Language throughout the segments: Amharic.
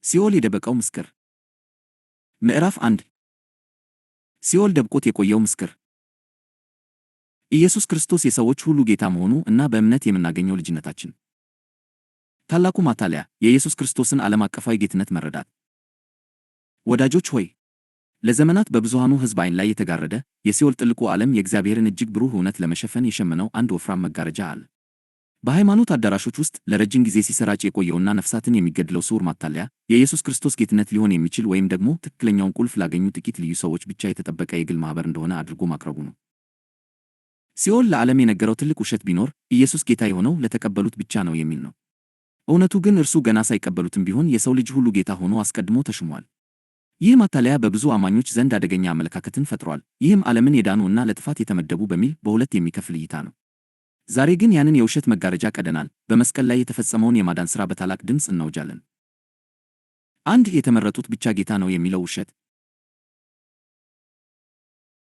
ሲኦል የደበቀው ምስክር። ምዕራፍ 1። ሲኦል ደብቆት የቆየው ምስክር። ኢየሱስ ክርስቶስ የሰዎች ሁሉ ጌታ መሆኑ እና በእምነት የምናገኘው ልጅነታችን። ታላቁ ማታለያ የኢየሱስ ክርስቶስን ዓለም አቀፋዊ ጌትነት መረዳት። ወዳጆች ሆይ፣ ለዘመናት በብዙሃኑ ሕዝብ ዓይን ላይ የተጋረደ የሲኦል ጥልቁ ዓለም የእግዚአብሔርን እጅግ ብሩህ እውነት ለመሸፈን የሸመነው አንድ ወፍራም መጋረጃ አለ። በሃይማኖት አዳራሾች ውስጥ ለረጅም ጊዜ ሲሰራጭ የቆየውና ነፍሳትን የሚገድለው ስውር ማታለያ የኢየሱስ ክርስቶስ ጌትነት ሊሆን የሚችል ወይም ደግሞ ትክክለኛውን ቁልፍ ላገኙ ጥቂት ልዩ ሰዎች ብቻ የተጠበቀ የግል ማኅበር እንደሆነ አድርጎ ማቅረቡ ነው። ሲኦል ለዓለም የነገረው ትልቅ ውሸት ቢኖር ኢየሱስ ጌታ የሆነው ለተቀበሉት ብቻ ነው የሚል ነው። እውነቱ ግን እርሱ ገና ሳይቀበሉትም ቢሆን የሰው ልጅ ሁሉ ጌታ ሆኖ አስቀድሞ ተሹሟል። ይህ ማታለያ በብዙ አማኞች ዘንድ አደገኛ አመለካከትን ፈጥሯል። ይህም ዓለምን የዳኑ እና ለጥፋት የተመደቡ በሚል በሁለት የሚከፍል እይታ ነው። ዛሬ ግን ያንን የውሸት መጋረጃ ቀደናል። በመስቀል ላይ የተፈጸመውን የማዳን ሥራ በታላቅ ድምፅ እናውጃለን። አንድ የተመረጡት ብቻ ጌታ ነው የሚለው ውሸት።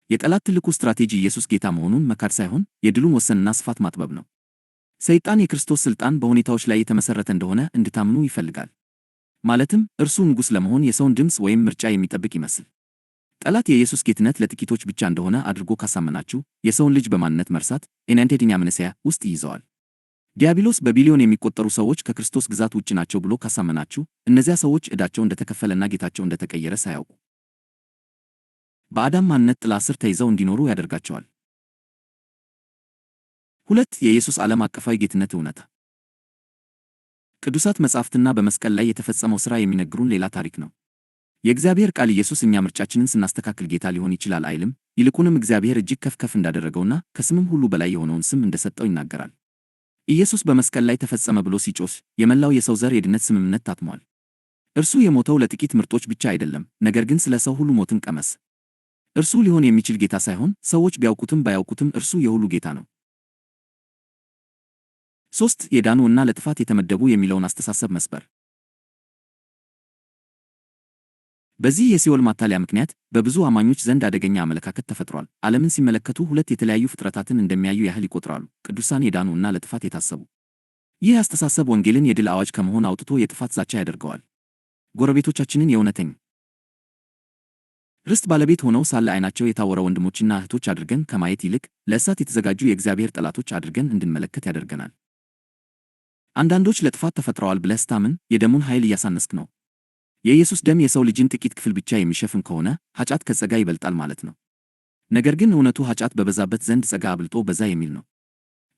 የጠላት ትልቁ ስትራቴጂ ኢየሱስ ጌታ መሆኑን መካድ ሳይሆን የድሉን ወሰንና ስፋት ማጥበብ ነው። ሰይጣን የክርስቶስ ሥልጣን በሁኔታዎች ላይ የተመሠረተ እንደሆነ እንድታምኑ ይፈልጋል። ማለትም እርሱ ንጉሥ ለመሆን የሰውን ድምፅ ወይም ምርጫ የሚጠብቅ ይመስል። ጠላት የኢየሱስ ጌትነት ለጥቂቶች ብቻ እንደሆነ አድርጎ ካሳመናችሁ የሰውን ልጅ በማንነት መርሳት identity amnesia ውስጥ ይይዘዋል። ዲያብሎስ በቢሊዮን የሚቆጠሩ ሰዎች ከክርስቶስ ግዛት ውጭ ናቸው ብሎ ካሳመናችሁ እነዚያ ሰዎች ዕዳቸው እንደተከፈለና ጌታቸው እንደተቀየረ ሳያውቁ በአዳም ማንነት ጥላ ስር ተይዘው እንዲኖሩ ያደርጋቸዋል። ሁለት የኢየሱስ ዓለም አቀፋዊ ጌትነት እውነታ። ቅዱሳት መጻሕፍትና በመስቀል ላይ የተፈጸመው ሥራ የሚነግሩን ሌላ ታሪክ ነው። የእግዚአብሔር ቃል ኢየሱስ እኛ ምርጫችንን ስናስተካክል ጌታ ሊሆን ይችላል አይልም። ይልቁንም እግዚአብሔር እጅግ ከፍ ከፍ እንዳደረገውና ከስምም ሁሉ በላይ የሆነውን ስም እንደሰጠው ይናገራል። ኢየሱስ በመስቀል ላይ ተፈጸመ ብሎ ሲጮህ የመላው የሰው ዘር የድነት ስምምነት ታትሟል። እርሱ የሞተው ለጥቂት ምርጦች ብቻ አይደለም፣ ነገር ግን ስለ ሰው ሁሉ ሞትን ቀመሰ። እርሱ ሊሆን የሚችል ጌታ ሳይሆን ሰዎች ቢያውቁትም ባያውቁትም እርሱ የሁሉ ጌታ ነው። ሶስት የዳኑ እና ለጥፋት የተመደቡ የሚለውን አስተሳሰብ መስበር። በዚህ የሲኦል ማታለያ ምክንያት በብዙ አማኞች ዘንድ አደገኛ አመለካከት ተፈጥሯል። ዓለምን ሲመለከቱ ሁለት የተለያዩ ፍጥረታትን እንደሚያዩ ያህል ይቆጥራሉ፣ ቅዱሳን የዳኑ እና ለጥፋት የታሰቡ። ይህ አስተሳሰብ ወንጌልን የድል አዋጅ ከመሆን አውጥቶ የጥፋት ዛቻ ያደርገዋል። ጎረቤቶቻችንን የእውነተኛ ርስት ባለቤት ሆነው ሳለ ዓይናቸው የታወረ ወንድሞችና እህቶች አድርገን ከማየት ይልቅ ለእሳት የተዘጋጁ የእግዚአብሔር ጠላቶች አድርገን እንድንመለከት ያደርገናል። አንዳንዶች ለጥፋት ተፈጥረዋል ብለህ ስታምን የደሙን ኃይል እያሳነስክ ነው። የኢየሱስ ደም የሰው ልጅን ጥቂት ክፍል ብቻ የሚሸፍን ከሆነ ኃጢአት ከጸጋ ይበልጣል ማለት ነው። ነገር ግን እውነቱ ኃጢአት በበዛበት ዘንድ ጸጋ አብልጦ በዛ የሚል ነው።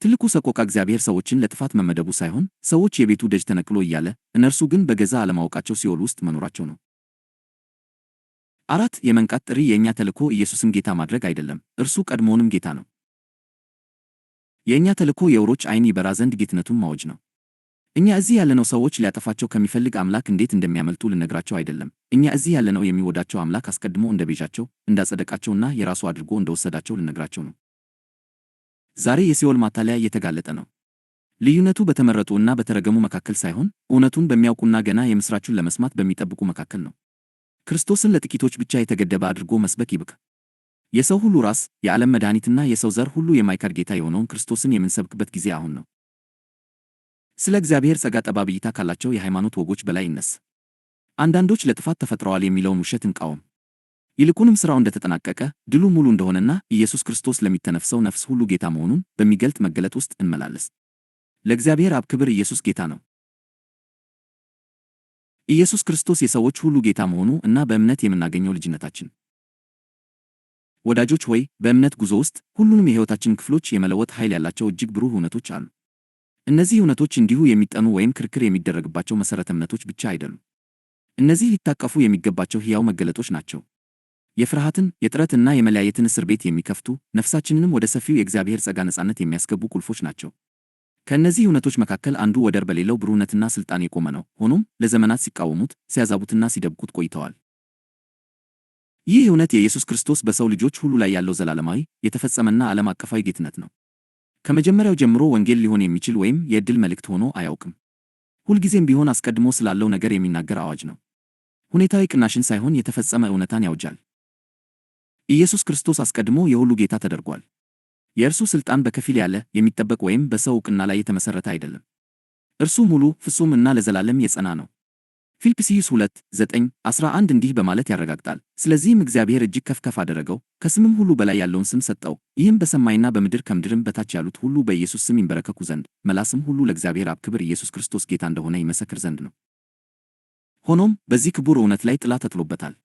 ትልቁ ሰቆቃ እግዚአብሔር ሰዎችን ለጥፋት መመደቡ ሳይሆን ሰዎች የቤቱ ደጅ ተነቅሎ እያለ እነርሱ ግን በገዛ አለማወቃቸው ሲኦል ውስጥ መኖራቸው ነው። አራት የመንቃት ጥሪ። የእኛ ተልእኮ ኢየሱስን ጌታ ማድረግ አይደለም፣ እርሱ ቀድሞውንም ጌታ ነው። የእኛ ተልእኮ የዕውሮች ዓይን ይበራ ዘንድ ጌትነቱን ማወጅ ነው። እኛ እዚህ ያለነው ሰዎች ሊያጠፋቸው ከሚፈልግ አምላክ እንዴት እንደሚያመልጡ ልነግራቸው አይደለም። እኛ እዚህ ያለነው የሚወዳቸው አምላክ አስቀድሞ እንደቤዣቸው፣ እንዳጸደቃቸውና የራሱ አድርጎ እንደወሰዳቸው ልነግራቸው ነው። ዛሬ የሲኦል ማታለያ እየተጋለጠ ነው። ልዩነቱ በተመረጡ እና በተረገሙ መካከል ሳይሆን እውነቱን በሚያውቁና ገና የምሥራቹን ለመስማት በሚጠብቁ መካከል ነው። ክርስቶስን ለጥቂቶች ብቻ የተገደበ አድርጎ መስበክ ይብቃ። የሰው ሁሉ ራስ፣ የዓለም መድኃኒትና የሰው ዘር ሁሉ የማይካድ ጌታ የሆነውን ክርስቶስን የምንሰብክበት ጊዜ አሁን ነው። ስለ እግዚአብሔር ጸጋ ጠባብ እይታ ካላቸው የሃይማኖት ወጎች በላይ እነስ። አንዳንዶች ለጥፋት ተፈጥረዋል የሚለውን ውሸት እንቃወም። ይልቁንም ሥራው እንደተጠናቀቀ፣ ድሉ ሙሉ እንደሆነና ኢየሱስ ክርስቶስ ለሚተነፍሰው ነፍስ ሁሉ ጌታ መሆኑን በሚገልጥ መገለጥ ውስጥ እንመላለስ። ለእግዚአብሔር አብ ክብር ኢየሱስ ጌታ ነው። ኢየሱስ ክርስቶስ የሰዎች ሁሉ ጌታ መሆኑ እና በእምነት የምናገኘው ልጅነታችን። ወዳጆች ሆይ፣ በእምነት ጉዞ ውስጥ ሁሉንም የሕይወታችን ክፍሎች የመለወጥ ኃይል ያላቸው እጅግ ብሩህ እውነቶች አሉ። እነዚህ እውነቶች እንዲሁ የሚጠኑ ወይም ክርክር የሚደረግባቸው መሠረተ እምነቶች ብቻ አይደሉም። እነዚህ ሊታቀፉ የሚገባቸው ሕያው መገለጦች ናቸው። የፍርሃትን፣ የጥረትና የመለያየትን እስር ቤት የሚከፍቱ፣ ነፍሳችንንም ወደ ሰፊው የእግዚአብሔር ጸጋ ነጻነት የሚያስገቡ ቁልፎች ናቸው። ከእነዚህ እውነቶች መካከል አንዱ ወደር በሌለው ብሩህነትና ሥልጣን የቆመ ነው። ሆኖም ለዘመናት ሲቃወሙት፣ ሲያዛቡትና ሲደብቁት ቆይተዋል። ይህ እውነት የኢየሱስ ክርስቶስ በሰው ልጆች ሁሉ ላይ ያለው ዘላለማዊ፣ የተፈጸመና ዓለም አቀፋዊ ጌትነት ነው። ከመጀመሪያው ጀምሮ ወንጌል ሊሆን የሚችል ወይም የዕድል መልእክት ሆኖ አያውቅም። ሁልጊዜም ቢሆን አስቀድሞ ስላለው ነገር የሚናገር አዋጅ ነው። ሁኔታዊ ቅናሽን ሳይሆን የተፈጸመ እውነታን ያውጃል። ኢየሱስ ክርስቶስ አስቀድሞ የሁሉ ጌታ ተደርጓል። የእርሱ ሥልጣን በከፊል ያለ፣ የሚጠበቅ ወይም በሰው ዕውቅና ላይ የተመሠረተ አይደለም። እርሱ ሙሉ፣ ፍጹም እና ለዘላለም የጸና ነው። ፊልጵስዩስ 2 9 11 እንዲህ በማለት ያረጋግጣል። ስለዚህም እግዚአብሔር እጅግ ከፍ ከፍ አደረገው፣ ከስምም ሁሉ በላይ ያለውን ስም ሰጠው፣ ይህም በሰማይና በምድር ከምድርም በታች ያሉት ሁሉ በኢየሱስ ስም ይንበረከኩ ዘንድ፣ መላስም ሁሉ ለእግዚአብሔር አብ ክብር ኢየሱስ ክርስቶስ ጌታ እንደሆነ ይመሰክር ዘንድ ነው። ሆኖም በዚህ ክቡር እውነት ላይ ጥላ ተጥሎበታል።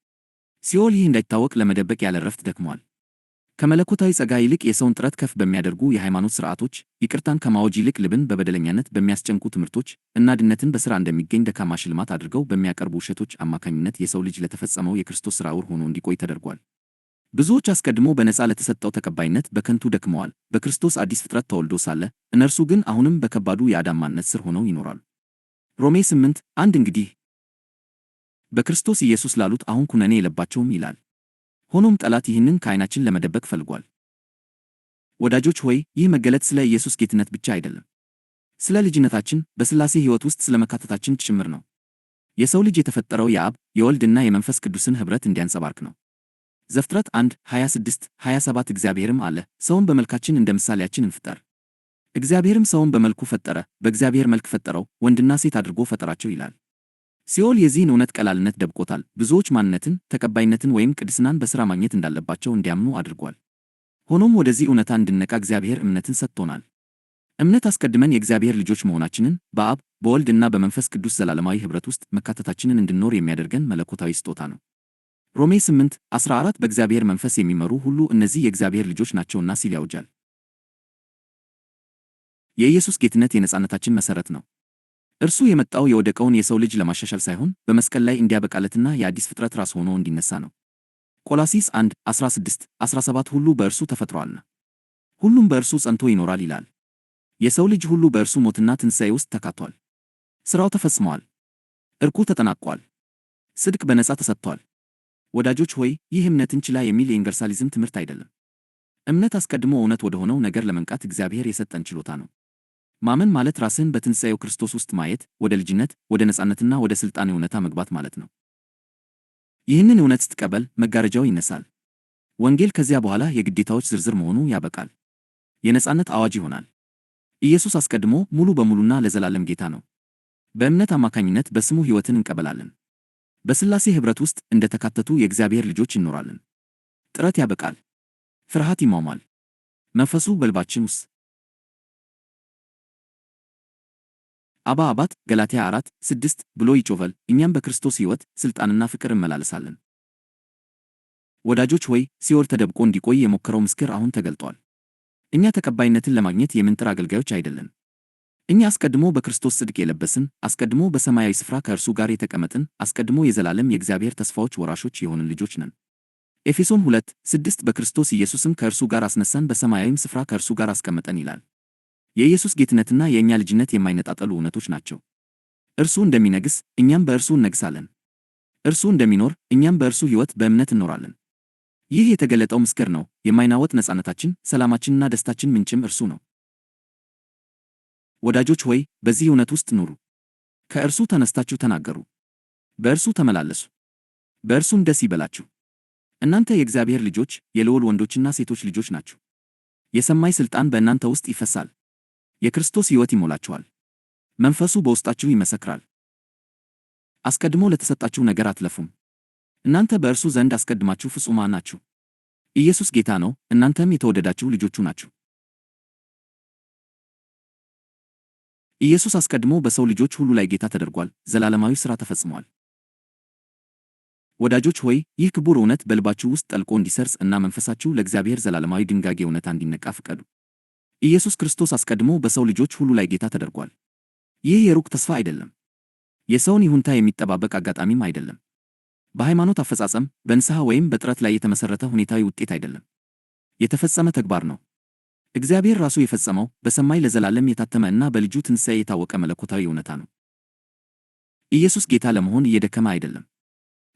ሲኦል ይህ እንዳይታወቅ ለመደበቅ ያለ እረፍት ደክሟል። ከመለኮታዊ ጸጋ ይልቅ የሰውን ጥረት ከፍ በሚያደርጉ የሃይማኖት ሥርዓቶች፣ ይቅርታን ከማወጅ ይልቅ ልብን በበደለኛነት በሚያስጨንቁ ትምህርቶች እና ድነትን በሥራ እንደሚገኝ ደካማ ሽልማት አድርገው በሚያቀርቡ ውሸቶች አማካኝነት የሰው ልጅ ለተፈጸመው የክርስቶስ ሥራ ዕውር ሆኖ እንዲቆይ ተደርጓል። ብዙዎች አስቀድሞ በነፃ ለተሰጠው ተቀባይነት በከንቱ ደክመዋል። በክርስቶስ አዲስ ፍጥረት ተወልዶ ሳለ እነርሱ ግን አሁንም በከባዱ የአዳም ማንነት ስር ሆነው ይኖራሉ። ሮሜ 8 1 እንግዲህ በክርስቶስ ኢየሱስ ላሉት አሁን ኩነኔ የለባቸውም ይላል። ሆኖም ጠላት ይህንን ከዓይናችን ለመደበቅ ፈልጓል። ወዳጆች ሆይ፣ ይህ መገለጥ ስለ ኢየሱስ ጌትነት ብቻ አይደለም፣ ስለ ልጅነታችን፣ በሥላሴ ሕይወት ውስጥ ስለ መካተታችን ጭምር ነው። የሰው ልጅ የተፈጠረው የአብ የወልድና የመንፈስ ቅዱስን ኅብረት እንዲያንጸባርቅ ነው። ዘፍጥረት 1 26 27 እግዚአብሔርም አለ፣ ሰውን በመልካችን እንደ ምሳሌያችን እንፍጠር። እግዚአብሔርም ሰውን በመልኩ ፈጠረ፣ በእግዚአብሔር መልክ ፈጠረው፣ ወንድና ሴት አድርጎ ፈጠራቸው ይላል። ሲኦል የዚህን እውነት ቀላልነት ደብቆታል። ብዙዎች ማንነትን፣ ተቀባይነትን ወይም ቅድስናን በሥራ ማግኘት እንዳለባቸው እንዲያምኑ አድርጓል። ሆኖም ወደዚህ እውነታ እንድንነቃ እግዚአብሔር እምነትን ሰጥቶናል። እምነት አስቀድመን የእግዚአብሔር ልጆች መሆናችንን፣ በአብ በወልድ እና በመንፈስ ቅዱስ ዘላለማዊ ኅብረት ውስጥ መካተታችንን እንድንኖር የሚያደርገን መለኮታዊ ስጦታ ነው። ሮሜ 8 14 በእግዚአብሔር መንፈስ የሚመሩ ሁሉ እነዚህ የእግዚአብሔር ልጆች ናቸውና ሲል ያውጃል። የኢየሱስ ጌትነት የነጻነታችን መሠረት ነው። እርሱ የመጣው የወደቀውን የሰው ልጅ ለማሻሻል ሳይሆን በመስቀል ላይ እንዲያበቃለትና የአዲስ ፍጥረት ራስ ሆኖ እንዲነሳ ነው። ቆላሲስ 1 16 17 ሁሉ በእርሱ ተፈጥሯልና ሁሉም በእርሱ ጸንቶ ይኖራል ይላል። የሰው ልጅ ሁሉ በእርሱ ሞትና ትንሣኤ ውስጥ ተካቷል። ሥራው ተፈጽሟል። እርቁ ተጠናቋል። ጽድቅ በነጻ ተሰጥቷል። ወዳጆች ሆይ፣ ይህ እምነትን ችላ የሚል የ universalism ትምህርት አይደለም። እምነት አስቀድሞ እውነት ወደሆነው ነገር ለመንቃት እግዚአብሔር የሰጠን ችሎታ ነው። ማመን ማለት ራስህን በትንሣኤው ክርስቶስ ውስጥ ማየት፣ ወደ ልጅነት፣ ወደ ነጻነትና ወደ ሥልጣን እውነታ መግባት ማለት ነው። ይህንን እውነት ስትቀበል መጋረጃው ይነሳል። ወንጌል ከዚያ በኋላ የግዴታዎች ዝርዝር መሆኑ ያበቃል። የነጻነት አዋጅ ይሆናል። ኢየሱስ አስቀድሞ ሙሉ በሙሉና ለዘላለም ጌታ ነው። በእምነት አማካኝነት በስሙ ሕይወትን እንቀበላለን። በሥላሴ ኅብረት ውስጥ እንደተካተቱ የእግዚአብሔር ልጆች እንኖራለን። ጥረት ያበቃል። ፍርሃት ይሟሟል። መንፈሱ በልባችን ውስጥ አባ አባት ገላትያ 4 6 ብሎ ይጮኻል። እኛም በክርስቶስ ሕይወት ሥልጣንና ፍቅር እንመላለሳለን። ወዳጆች ሆይ፣ ሲኦል ተደብቆ እንዲቆይ የሞከረው ምስክር አሁን ተገልጧል። እኛ ተቀባይነትን ለማግኘት የምንጥር አገልጋዮች አይደለን። እኛ አስቀድሞ በክርስቶስ ጽድቅ የለበስን፣ አስቀድሞ በሰማያዊ ስፍራ ከእርሱ ጋር የተቀመጥን፣ አስቀድሞ የዘላለም የእግዚአብሔር ተስፋዎች ወራሾች የሆንን ልጆች ነን። ኤፌሶን 2 6 በክርስቶስ ኢየሱስም ከእርሱ ጋር አስነሳን፣ በሰማያዊም ስፍራ ከእርሱ ጋር አስቀመጠን ይላል። የኢየሱስ ጌትነትና የእኛ ልጅነት የማይነጣጠሉ እውነቶች ናቸው። እርሱ እንደሚነግስ እኛም በእርሱ እነግሳለን። እርሱ እንደሚኖር እኛም በእርሱ ሕይወት በእምነት እንኖራለን። ይህ የተገለጠው ምስክር ነው። የማይናወጥ ነጻነታችን፣ ሰላማችንና ደስታችን ምንጭም እርሱ ነው። ወዳጆች ሆይ፣ በዚህ እውነት ውስጥ ኑሩ። ከእርሱ ተነስታችሁ ተናገሩ። በእርሱ ተመላለሱ፣ በእርሱም ደስ ይበላችሁ። እናንተ የእግዚአብሔር ልጆች፣ የልዑል ወንዶችና ሴቶች ልጆች ናችሁ። የሰማይ ሥልጣን በእናንተ ውስጥ ይፈሳል። የክርስቶስ ሕይወት ይሞላችኋል። መንፈሱ በውስጣችሁ ይመሰክራል። አስቀድሞ ለተሰጣችሁ ነገር አትለፉም። እናንተ በእርሱ ዘንድ አስቀድማችሁ ፍጹማን ናችሁ። ኢየሱስ ጌታ ነው፣ እናንተም የተወደዳችሁ ልጆቹ ናችሁ። ኢየሱስ አስቀድሞ በሰው ልጆች ሁሉ ላይ ጌታ ተደርጓል። ዘላለማዊ ሥራ ተፈጽሟል። ወዳጆች ሆይ፣ ይህ ክቡር እውነት በልባችሁ ውስጥ ጠልቆ እንዲሰርጽ እና መንፈሳችሁ ለእግዚአብሔር ዘላለማዊ ድንጋጌ እውነታ እንዲነቃ ፍቀዱ። ኢየሱስ ክርስቶስ አስቀድሞ በሰው ልጆች ሁሉ ላይ ጌታ ተደርጓል። ይህ የሩቅ ተስፋ አይደለም። የሰውን ይሁንታ የሚጠባበቅ አጋጣሚም አይደለም። በሃይማኖት አፈጻጸም፣ በንስሐ ወይም በጥረት ላይ የተመሠረተ ሁኔታዊ ውጤት አይደለም። የተፈጸመ ተግባር ነው። እግዚአብሔር ራሱ የፈጸመው፣ በሰማይ ለዘላለም የታተመ እና በልጁ ትንሣኤ የታወቀ መለኮታዊ እውነታ ነው። ኢየሱስ ጌታ ለመሆን እየደከመ አይደለም።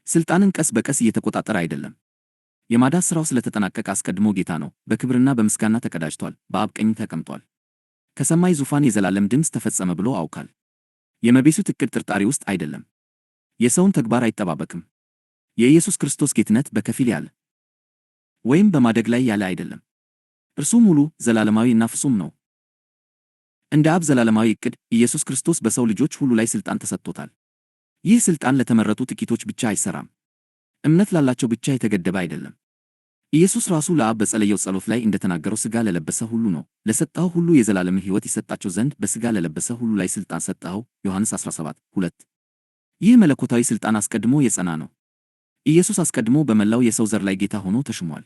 ሥልጣንን ቀስ በቀስ እየተቆጣጠረ አይደለም። የማዳን ሥራው ስለተጠናቀቀ አስቀድሞ ጌታ ነው። በክብርና በምስጋና ተቀዳጅቷል፣ በአብ ቀኝ ተቀምጧል። ከሰማይ ዙፋን የዘላለም ድምፅ ተፈጸመ ብሎ አውካል። የመቤሱት ዕቅድ ጥርጣሬ ውስጥ አይደለም። የሰውን ተግባር አይጠባበቅም። የኢየሱስ ክርስቶስ ጌትነት በከፊል ያለ ወይም በማደግ ላይ ያለ አይደለም። እርሱ ሙሉ፣ ዘላለማዊ እና ፍጹም ነው። እንደ አብ ዘላለማዊ ዕቅድ ኢየሱስ ክርስቶስ በሰው ልጆች ሁሉ ላይ ሥልጣን ተሰጥቶታል። ይህ ሥልጣን ለተመረጡ ጥቂቶች ብቻ አይሠራም። እምነት ላላቸው ብቻ የተገደበ አይደለም። ኢየሱስ ራሱ ለአብ በጸለየው ጸሎት ላይ እንደተናገረው ሥጋ ለለበሰ ሁሉ ነው። ለሰጠኸው ሁሉ የዘላለምን ሕይወት ይሰጣቸው ዘንድ በሥጋ ለለበሰ ሁሉ ላይ ሥልጣን ሰጠኸው። ዮሐንስ 17:2። ይህ መለኮታዊ ሥልጣን አስቀድሞ የጸና ነው። ኢየሱስ አስቀድሞ በመላው የሰው ዘር ላይ ጌታ ሆኖ ተሹሟል።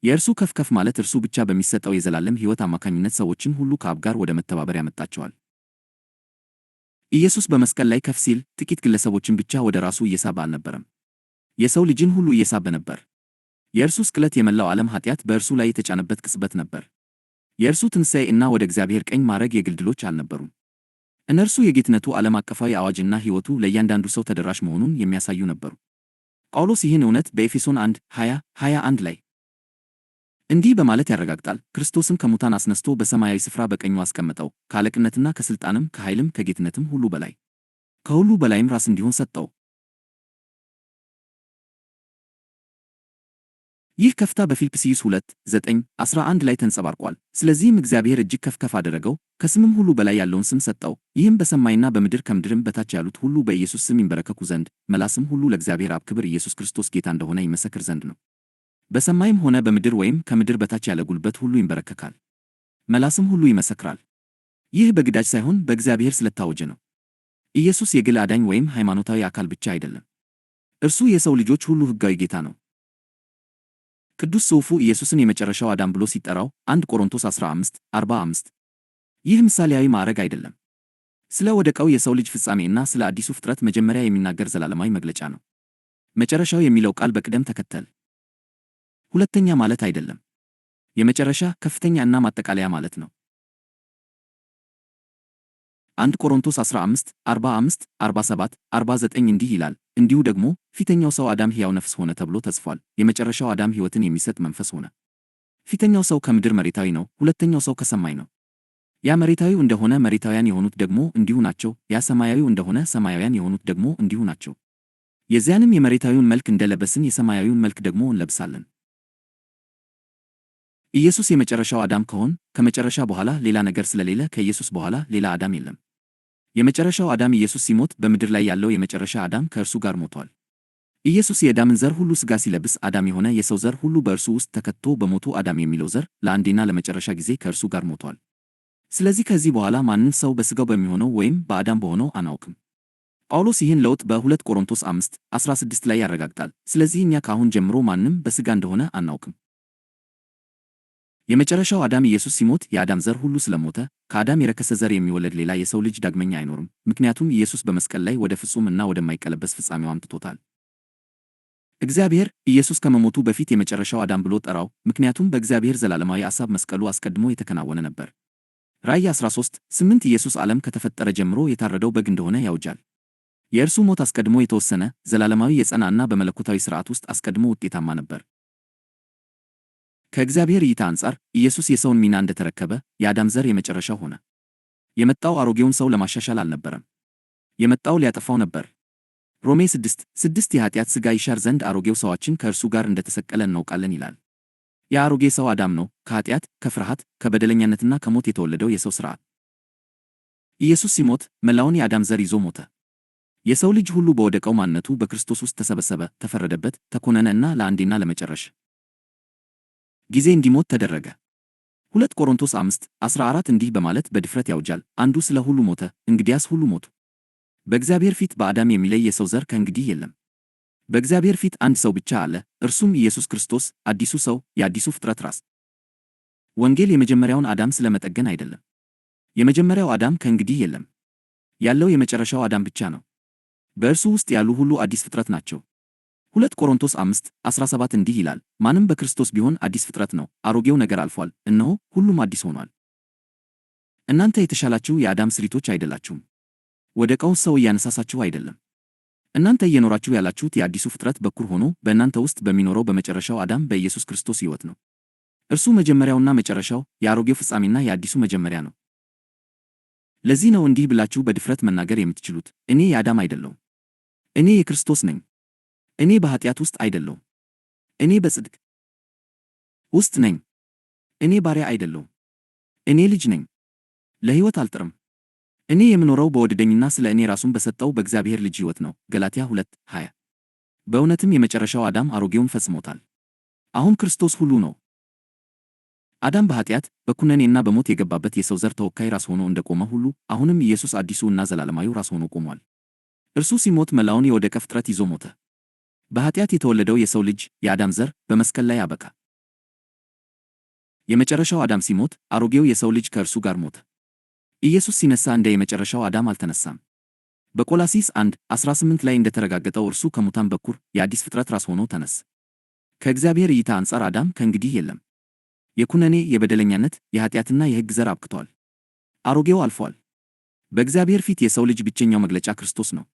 የእርሱ ከፍ ከፍ ማለት እርሱ ብቻ በሚሰጠው የዘላለም ሕይወት አማካኝነት ሰዎችን ሁሉ ከአብ ጋር ወደ መተባበር ያመጣቸዋል። ኢየሱስ በመስቀል ላይ ከፍ ሲል ጥቂት ግለሰቦችን ብቻ ወደ ራሱ እየሳበ አልነበረም። የሰው ልጅን ሁሉ እየሳበ ነበር። የእርሱ ስቅለት የመላው ዓለም ኃጢአት በእርሱ ላይ የተጫነበት ቅጽበት ነበር። የእርሱ ትንሣኤ እና ወደ እግዚአብሔር ቀኝ ማረግ የግል ድሎች አልነበሩም። እነርሱ የጌትነቱ ዓለም አቀፋዊ አዋጅና ሕይወቱ ለእያንዳንዱ ሰው ተደራሽ መሆኑን የሚያሳዩ ነበሩ። ጳውሎስ ይህን እውነት በኤፌሶን 1:20-21 ላይ እንዲህ በማለት ያረጋግጣል። ክርስቶስን ከሙታን አስነስቶ በሰማያዊ ስፍራ በቀኙ አስቀመጠው፣ ከአለቅነትና ከሥልጣንም ከኃይልም ከጌትነትም ሁሉ በላይ ከሁሉ በላይም ራስ እንዲሆን ሰጠው። ይህ ከፍታ በፊልጵስዩስ 2:9-11 ላይ ተንጸባርቋል። ስለዚህም እግዚአብሔር እጅግ ከፍ ከፍ አደረገው፣ ከስምም ሁሉ በላይ ያለውን ስም ሰጠው። ይህም በሰማይና በምድር ከምድርም በታች ያሉት ሁሉ በኢየሱስ ስም ይንበረከኩ ዘንድ፣ መላስም ሁሉ ለእግዚአብሔር አብ ክብር ኢየሱስ ክርስቶስ ጌታ እንደሆነ ይመሰክር ዘንድ ነው። በሰማይም ሆነ በምድር ወይም ከምድር በታች ያለ ጉልበት ሁሉ ይንበረከካል፣ መላስም ሁሉ ይመሰክራል። ይህ በግዳጅ ሳይሆን በእግዚአብሔር ስለታወጀ ነው። ኢየሱስ የግል አዳኝ ወይም ሃይማኖታዊ አካል ብቻ አይደለም። እርሱ የሰው ልጆች ሁሉ ሕጋዊ ጌታ ነው። ቅዱስ ጽሑፉ ኢየሱስን የመጨረሻው አዳም ብሎ ሲጠራው 1 ቆሮንቶስ 15:45። ይህ ምሳሌያዊ ማዕረግ አይደለም። ስለ ወደቀው የሰው ልጅ ፍጻሜ እና ስለ አዲሱ ፍጥረት መጀመሪያ የሚናገር ዘላለማዊ መግለጫ ነው። መጨረሻው የሚለው ቃል በቅደም ተከተል ሁለተኛ ማለት አይደለም። የመጨረሻ፣ ከፍተኛ እና ማጠቃለያ ማለት ነው። 1 ቆሮንቶስ 15:45፣ 47፣ 49 እንዲህ ይላል። እንዲሁ ደግሞ ፊተኛው ሰው አዳም ሕያው ነፍስ ሆነ ተብሎ ተጽፏል። የመጨረሻው አዳም ሕይወትን የሚሰጥ መንፈስ ሆነ። ፊተኛው ሰው ከምድር መሬታዊ ነው፣ ሁለተኛው ሰው ከሰማይ ነው። ያ መሬታዊው እንደሆነ መሬታውያን የሆኑት ደግሞ እንዲሁ ናቸው። ያ ሰማያዊው እንደሆነ ሰማያውያን የሆኑት ደግሞ እንዲሁ ናቸው። የዚያንም የመሬታዊውን መልክ እንደለበስን የሰማያዊውን መልክ ደግሞ እንለብሳለን። ኢየሱስ የመጨረሻው አዳም ከሆነ ከመጨረሻ በኋላ ሌላ ነገር ስለሌለ ከኢየሱስ በኋላ ሌላ አዳም የለም። የመጨረሻው አዳም ኢየሱስ ሲሞት በምድር ላይ ያለው የመጨረሻ አዳም ከእርሱ ጋር ሞቷል። ኢየሱስ የአዳምን ዘር ሁሉ ሥጋ ሲለብስ አዳም የሆነ የሰው ዘር ሁሉ በእርሱ ውስጥ ተከትቶ በሞቱ አዳም የሚለው ዘር ለአንዴና ለመጨረሻ ጊዜ ከእርሱ ጋር ሞቷል። ስለዚህ ከዚህ በኋላ ማንም ሰው በሥጋው በሚሆነው ወይም በአዳም በሆነው አናውቅም። ጳውሎስ ይህን ለውጥ በ2 ቆሮንቶስ 5:16 ላይ ያረጋግጣል። ስለዚህ እኛ ከአሁን ጀምሮ ማንም በሥጋ እንደሆነ አናውቅም። የመጨረሻው አዳም ኢየሱስ ሲሞት የአዳም ዘር ሁሉ ስለሞተ ከአዳም የረከሰ ዘር የሚወለድ ሌላ የሰው ልጅ ዳግመኛ አይኖርም። ምክንያቱም ኢየሱስ በመስቀል ላይ ወደ ፍጹም እና ወደማይቀለበስ ፍጻሜው አምጥቶታል። እግዚአብሔር ኢየሱስ ከመሞቱ በፊት የመጨረሻው አዳም ብሎ ጠራው፣ ምክንያቱም በእግዚአብሔር ዘላለማዊ አሳብ መስቀሉ አስቀድሞ የተከናወነ ነበር። ራእይ 13:8 ኢየሱስ ዓለም ከተፈጠረ ጀምሮ የታረደው በግ እንደሆነ ያውጃል። የእርሱ ሞት አስቀድሞ የተወሰነ፣ ዘላለማዊ፣ የጸና እና በመለኮታዊ ሥርዓት ውስጥ አስቀድሞ ውጤታማ ነበር። ከእግዚአብሔር እይታ አንጻር ኢየሱስ የሰውን ሚና እንደተረከበ የአዳም ዘር የመጨረሻው ሆነ። የመጣው አሮጌውን ሰው ለማሻሻል አልነበረም። የመጣው ሊያጠፋው ነበር። ሮሜ 6:6 የኃጢአት ሥጋ ይሻር ዘንድ አሮጌው ሰዋችን ከእርሱ ጋር እንደተሰቀለ እናውቃለን ይላል። የአሮጌ ሰው አዳም ነው፣ ከኃጢአት፣ ከፍርሃት፣ ከበደለኛነትና ከሞት የተወለደው የሰው ሥርዓት። ኢየሱስ ሲሞት መላውን የአዳም ዘር ይዞ ሞተ። የሰው ልጅ ሁሉ በወደቀው ማንነቱ በክርስቶስ ውስጥ ተሰበሰበ፣ ተፈረደበት፣ ተኮነነ እና ለአንዴና ለመጨረሻ ጊዜ እንዲሞት ተደረገ። 2 ቆሮንቶስ 5:14 እንዲህ በማለት በድፍረት ያውጃል። አንዱ ስለ ሁሉ ሞተ፣ እንግዲያስ ሁሉ ሞቱ። በእግዚአብሔር ፊት በአዳም የሚለይ የሰው ዘር ከእንግዲህ የለም። በእግዚአብሔር ፊት አንድ ሰው ብቻ አለ፣ እርሱም ኢየሱስ ክርስቶስ፣ አዲሱ ሰው፣ የአዲሱ ፍጥረት ራስ። ወንጌል የመጀመሪያውን አዳም ስለመጠገን አይደለም። የመጀመሪያው አዳም ከእንግዲህ የለም። ያለው የመጨረሻው አዳም ብቻ ነው። በእርሱ ውስጥ ያሉ ሁሉ አዲስ ፍጥረት ናቸው። 2 ቆሮንቶስ 5:17 እንዲህ ይላል፣ ማንም በክርስቶስ ቢሆን አዲስ ፍጥረት ነው፣ አሮጌው ነገር አልፏል፣ እነሆ ሁሉም አዲስ ሆኗል። እናንተ የተሻላችሁ የአዳም ስሪቶች አይደላችሁም። ወደቀው ሰው እያነሳሳችሁ አይደለም። እናንተ እየኖራችሁ ያላችሁት የአዲሱ ፍጥረት በኩር ሆኖ በእናንተ ውስጥ በሚኖረው በመጨረሻው አዳም በኢየሱስ ክርስቶስ ሕይወት ነው። እርሱ መጀመሪያውና መጨረሻው፣ የአሮጌው ፍጻሜና የአዲሱ መጀመሪያ ነው። ለዚህ ነው እንዲህ ብላችሁ በድፍረት መናገር የምትችሉት፣ እኔ የአዳም አይደለሁም፣ እኔ የክርስቶስ ነኝ። እኔ በኃጢአት ውስጥ አይደለሁም፣ እኔ በጽድቅ ውስጥ ነኝ። እኔ ባሪያ አይደለሁም፣ እኔ ልጅ ነኝ። ለሕይወት አልጥርም፣ እኔ የምኖረው በወደደኝና ስለ እኔ ራሱን በሰጠው በእግዚአብሔር ልጅ ሕይወት ነው። ገላትያ 2:20። በእውነትም የመጨረሻው አዳም አሮጌውን ፈጽሞታል። አሁን ክርስቶስ ሁሉ ነው። አዳም በኃጢአት በኩነኔና በሞት የገባበት የሰው ዘር ተወካይ ራስ ሆኖ እንደቆመ ሁሉ አሁንም ኢየሱስ አዲሱ እና ዘላለማዊው ራስ ሆኖ ቆሟል። እርሱ ሲሞት መላውን የወደቀ ፍጥረት ይዞ ሞተ። በኃጢአት የተወለደው የሰው ልጅ የአዳም ዘር በመስቀል ላይ አበቃ። የመጨረሻው አዳም ሲሞት አሮጌው የሰው ልጅ ከእርሱ ጋር ሞተ። ኢየሱስ ሲነሳ እንደ የመጨረሻው አዳም አልተነሳም። በቆላሲስ 1:18 ላይ እንደተረጋገጠው እርሱ ከሙታን በኩር የአዲስ ፍጥረት ራስ ሆኖ ተነሳ። ከእግዚአብሔር እይታ አንጻር አዳም ከእንግዲህ የለም። የኩነኔ፣ የበደለኛነት፣ የኃጢአትና የሕግ ዘር አብቅቷል። አሮጌው አልፏል። በእግዚአብሔር ፊት የሰው ልጅ ብቸኛው መግለጫ ክርስቶስ ነው።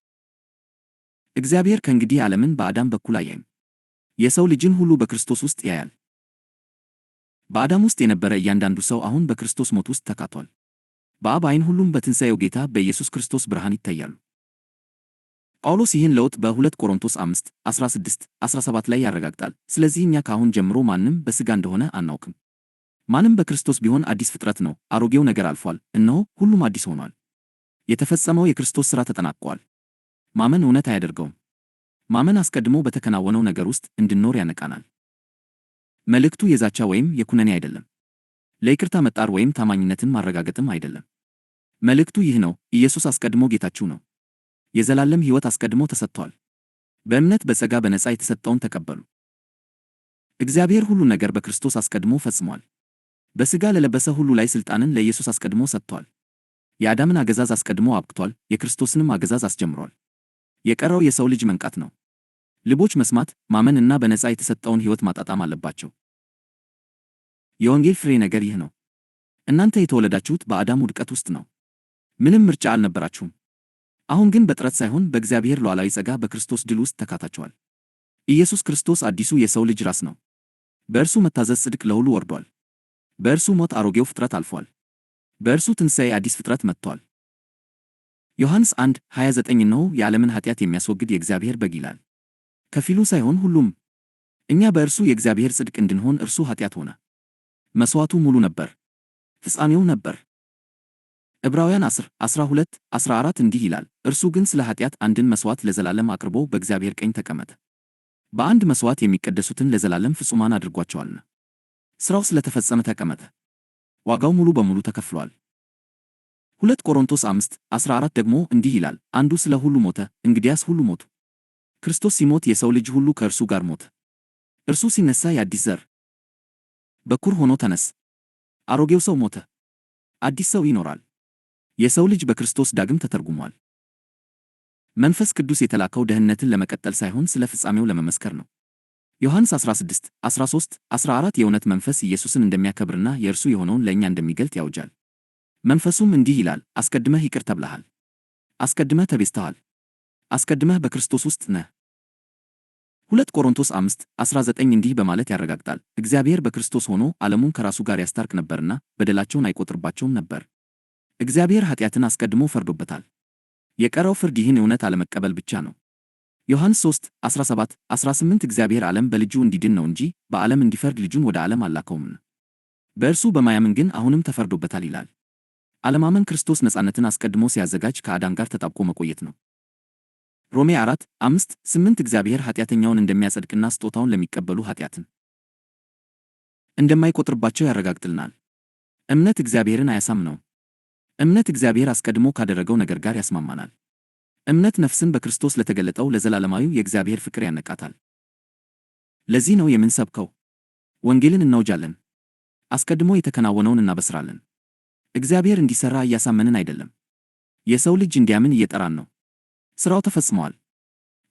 እግዚአብሔር ከእንግዲህ ዓለምን በአዳም በኩል አያይም። የሰው ልጅን ሁሉ በክርስቶስ ውስጥ ያያል። በአዳም ውስጥ የነበረ እያንዳንዱ ሰው አሁን በክርስቶስ ሞት ውስጥ ተካቷል። በአብ ዓይን ሁሉም በትንሣኤው ጌታ በኢየሱስ ክርስቶስ ብርሃን ይታያሉ። ጳውሎስ ይህን ለውጥ በ2 ቆሮንቶስ 5 16 17 ላይ ያረጋግጣል። ስለዚህ እኛ ከአሁን ጀምሮ ማንም በሥጋ እንደሆነ አናውቅም። ማንም በክርስቶስ ቢሆን አዲስ ፍጥረት ነው፣ አሮጌው ነገር አልፏል፣ እነሆ ሁሉም አዲስ ሆኗል። የተፈጸመው የክርስቶስ ሥራ ተጠናቋል። ማመን እውነት አያደርገውም። ማመን አስቀድሞ በተከናወነው ነገር ውስጥ እንድንኖር ያነቃናል። መልእክቱ የዛቻ ወይም የኩነኔ አይደለም። ለይቅርታ መጣር ወይም ታማኝነትን ማረጋገጥም አይደለም። መልእክቱ ይህ ነው፦ ኢየሱስ አስቀድሞ ጌታችሁ ነው። የዘላለም ሕይወት አስቀድሞ ተሰጥቷል። በእምነት በጸጋ በነፃ የተሰጠውን ተቀበሉ። እግዚአብሔር ሁሉን ነገር በክርስቶስ አስቀድሞ ፈጽሟል። በሥጋ ለለበሰ ሁሉ ላይ ሥልጣንን ለኢየሱስ አስቀድሞ ሰጥቷል። የአዳምን አገዛዝ አስቀድሞ አብቅቷል፣ የክርስቶስንም አገዛዝ አስጀምሯል። የቀረው የሰው ልጅ መንቃት ነው። ልቦች መስማት፣ ማመን እና በነፃ የተሰጠውን ሕይወት ማጣጣም አለባቸው። የወንጌል ፍሬ ነገር ይህ ነው። እናንተ የተወለዳችሁት በአዳም ውድቀት ውስጥ ነው። ምንም ምርጫ አልነበራችሁም። አሁን ግን በጥረት ሳይሆን በእግዚአብሔር ሉዓላዊ ጸጋ በክርስቶስ ድል ውስጥ ተካታችኋል። ኢየሱስ ክርስቶስ አዲሱ የሰው ልጅ ራስ ነው። በእርሱ መታዘዝ ጽድቅ ለሁሉ ወርዷል። በእርሱ ሞት አሮጌው ፍጥረት አልፏል። በእርሱ ትንሣኤ አዲስ ፍጥረት መጥቷል። ዮሐንስ 1:29 እነሆ የዓለምን ኃጢአት የሚያስወግድ የእግዚአብሔር በግ ይላል። ከፊሉ ሳይሆን ሁሉም። እኛ በእርሱ የእግዚአብሔር ጽድቅ እንድንሆን እርሱ ኃጢአት ሆነ። መሥዋዕቱ ሙሉ ነበር፣ ፍጻሜው ነበር። ዕብራውያን 10 12 14 እንዲህ ይላል፣ እርሱ ግን ስለ ኃጢአት አንድን መሥዋዕት ለዘላለም አቅርቦ በእግዚአብሔር ቀኝ ተቀመጠ። በአንድ መሥዋዕት የሚቀደሱትን ለዘላለም ፍጹማን አድርጓቸዋልና። ሥራው ስለተፈጸመ ተቀመጠ። ዋጋው ሙሉ በሙሉ ተከፍሏል። 2 ቆሮንቶስ 5 14 ደግሞ እንዲህ ይላል፣ አንዱ ስለ ሁሉ ሞተ፣ እንግዲያስ ሁሉ ሞቱ። ክርስቶስ ሲሞት የሰው ልጅ ሁሉ ከእርሱ ጋር ሞተ። እርሱ ሲነሳ የአዲስ ዘር በኩር ሆኖ ተነሳ። አሮጌው ሰው ሞተ፣ አዲስ ሰው ይኖራል። የሰው ልጅ በክርስቶስ ዳግም ተተርጉሟል። መንፈስ ቅዱስ የተላከው ደህንነትን ለመቀጠል ሳይሆን ስለ ፍጻሜው ለመመስከር ነው። ዮሐንስ 16 13 14 የእውነት መንፈስ ኢየሱስን እንደሚያከብርና የእርሱ የሆነውን ለእኛ እንደሚገልጥ ያውጃል። መንፈሱም እንዲህ ይላል፣ አስቀድመህ ይቅር ተብለሃል፣ አስቀድመህ ተቤዝተሃል፣ አስቀድመህ በክርስቶስ ውስጥ ነህ። 2 ቆሮንቶስ 5 19 እንዲህ በማለት ያረጋግጣል፣ እግዚአብሔር በክርስቶስ ሆኖ ዓለሙን ከራሱ ጋር ያስታርቅ ነበርና በደላቸውን አይቆጥርባቸውም ነበር። እግዚአብሔር ኃጢአትን አስቀድሞ ፈርዶበታል። የቀረው ፍርድ ይህን እውነት አለመቀበል ብቻ ነው። ዮሐንስ 3 17 18 እግዚአብሔር ዓለም በልጁ እንዲድን ነው እንጂ በዓለም እንዲፈርድ ልጁን ወደ ዓለም አላከውምና፣ በእርሱ በማያምን ግን አሁንም ተፈርዶበታል ይላል። አለማመን ክርስቶስ ነፃነትን አስቀድሞ ሲያዘጋጅ ከአዳም ጋር ተጣብቆ መቆየት ነው። ሮሜ 4 5 8 እግዚአብሔር ኃጢአተኛውን እንደሚያጸድቅና ስጦታውን ለሚቀበሉ ኃጢአትን እንደማይቆጥርባቸው ያረጋግጥልናል። እምነት እግዚአብሔርን አያሳምነውም። እምነት እግዚአብሔር አስቀድሞ ካደረገው ነገር ጋር ያስማማናል። እምነት ነፍስን በክርስቶስ ለተገለጠው ለዘላለማዊው የእግዚአብሔር ፍቅር ያነቃታል። ለዚህ ነው የምንሰብከው። ወንጌልን እናውጃለን። አስቀድሞ የተከናወነውን እናበስራለን። እግዚአብሔር እንዲሠራ እያሳመንን አይደለም። የሰው ልጅ እንዲያምን እየጠራን ነው። ሥራው ተፈጽሟል።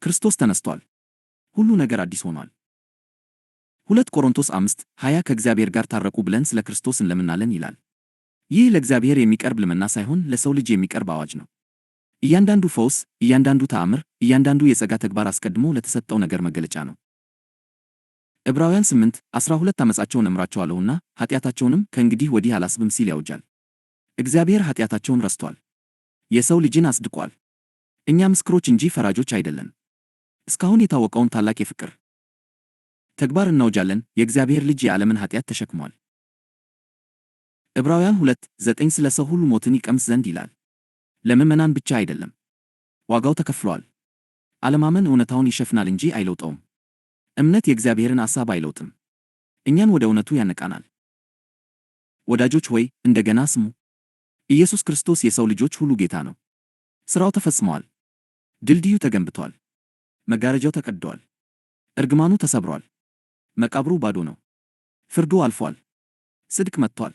ክርስቶስ ተነስቷል። ሁሉ ነገር አዲስ ሆኗል። 2 ቆሮንቶስ 5 20 ከእግዚአብሔር ጋር ታረቁ ብለን ስለ ክርስቶስ እንለምናለን ይላል። ይህ ለእግዚአብሔር የሚቀርብ ልመና ሳይሆን ለሰው ልጅ የሚቀርብ አዋጅ ነው። እያንዳንዱ ፈውስ፣ እያንዳንዱ ተአምር፣ እያንዳንዱ የጸጋ ተግባር አስቀድሞ ለተሰጠው ነገር መገለጫ ነው። ዕብራውያን 8 12 ዓመፃቸውን እምራቸዋለሁና ኃጢአታቸውንም ከእንግዲህ ወዲህ አላስብም ሲል ያውጃል። እግዚአብሔር ኃጢአታቸውን ረስቷል። የሰው ልጅን አጽድቋል። እኛ ምስክሮች እንጂ ፈራጆች አይደለን። እስካሁን የታወቀውን ታላቅ የፍቅር ተግባር እናውጃለን። የእግዚአብሔር ልጅ የዓለምን ኃጢአት ተሸክሟል። ዕብራውያን 2:9 ስለ ሰው ሁሉ ሞትን ይቀምስ ዘንድ ይላል። ለምዕመናን ብቻ አይደለም። ዋጋው ተከፍሏል። አለማመን እውነታውን ይሸፍናል እንጂ አይለውጠውም። እምነት የእግዚአብሔርን ሐሳብ አይለውጥም። እኛን ወደ እውነቱ ያነቃናል። ወዳጆች ሆይ እንደገና ስሙ። ኢየሱስ ክርስቶስ የሰው ልጆች ሁሉ ጌታ ነው። ሥራው ተፈጽሟል። ድልድዩ ተገንብቷል። መጋረጃው ተቀዷል። እርግማኑ ተሰብሯል። መቃብሩ ባዶ ነው። ፍርዱ አልፏል። ጽድቅ መጥቷል።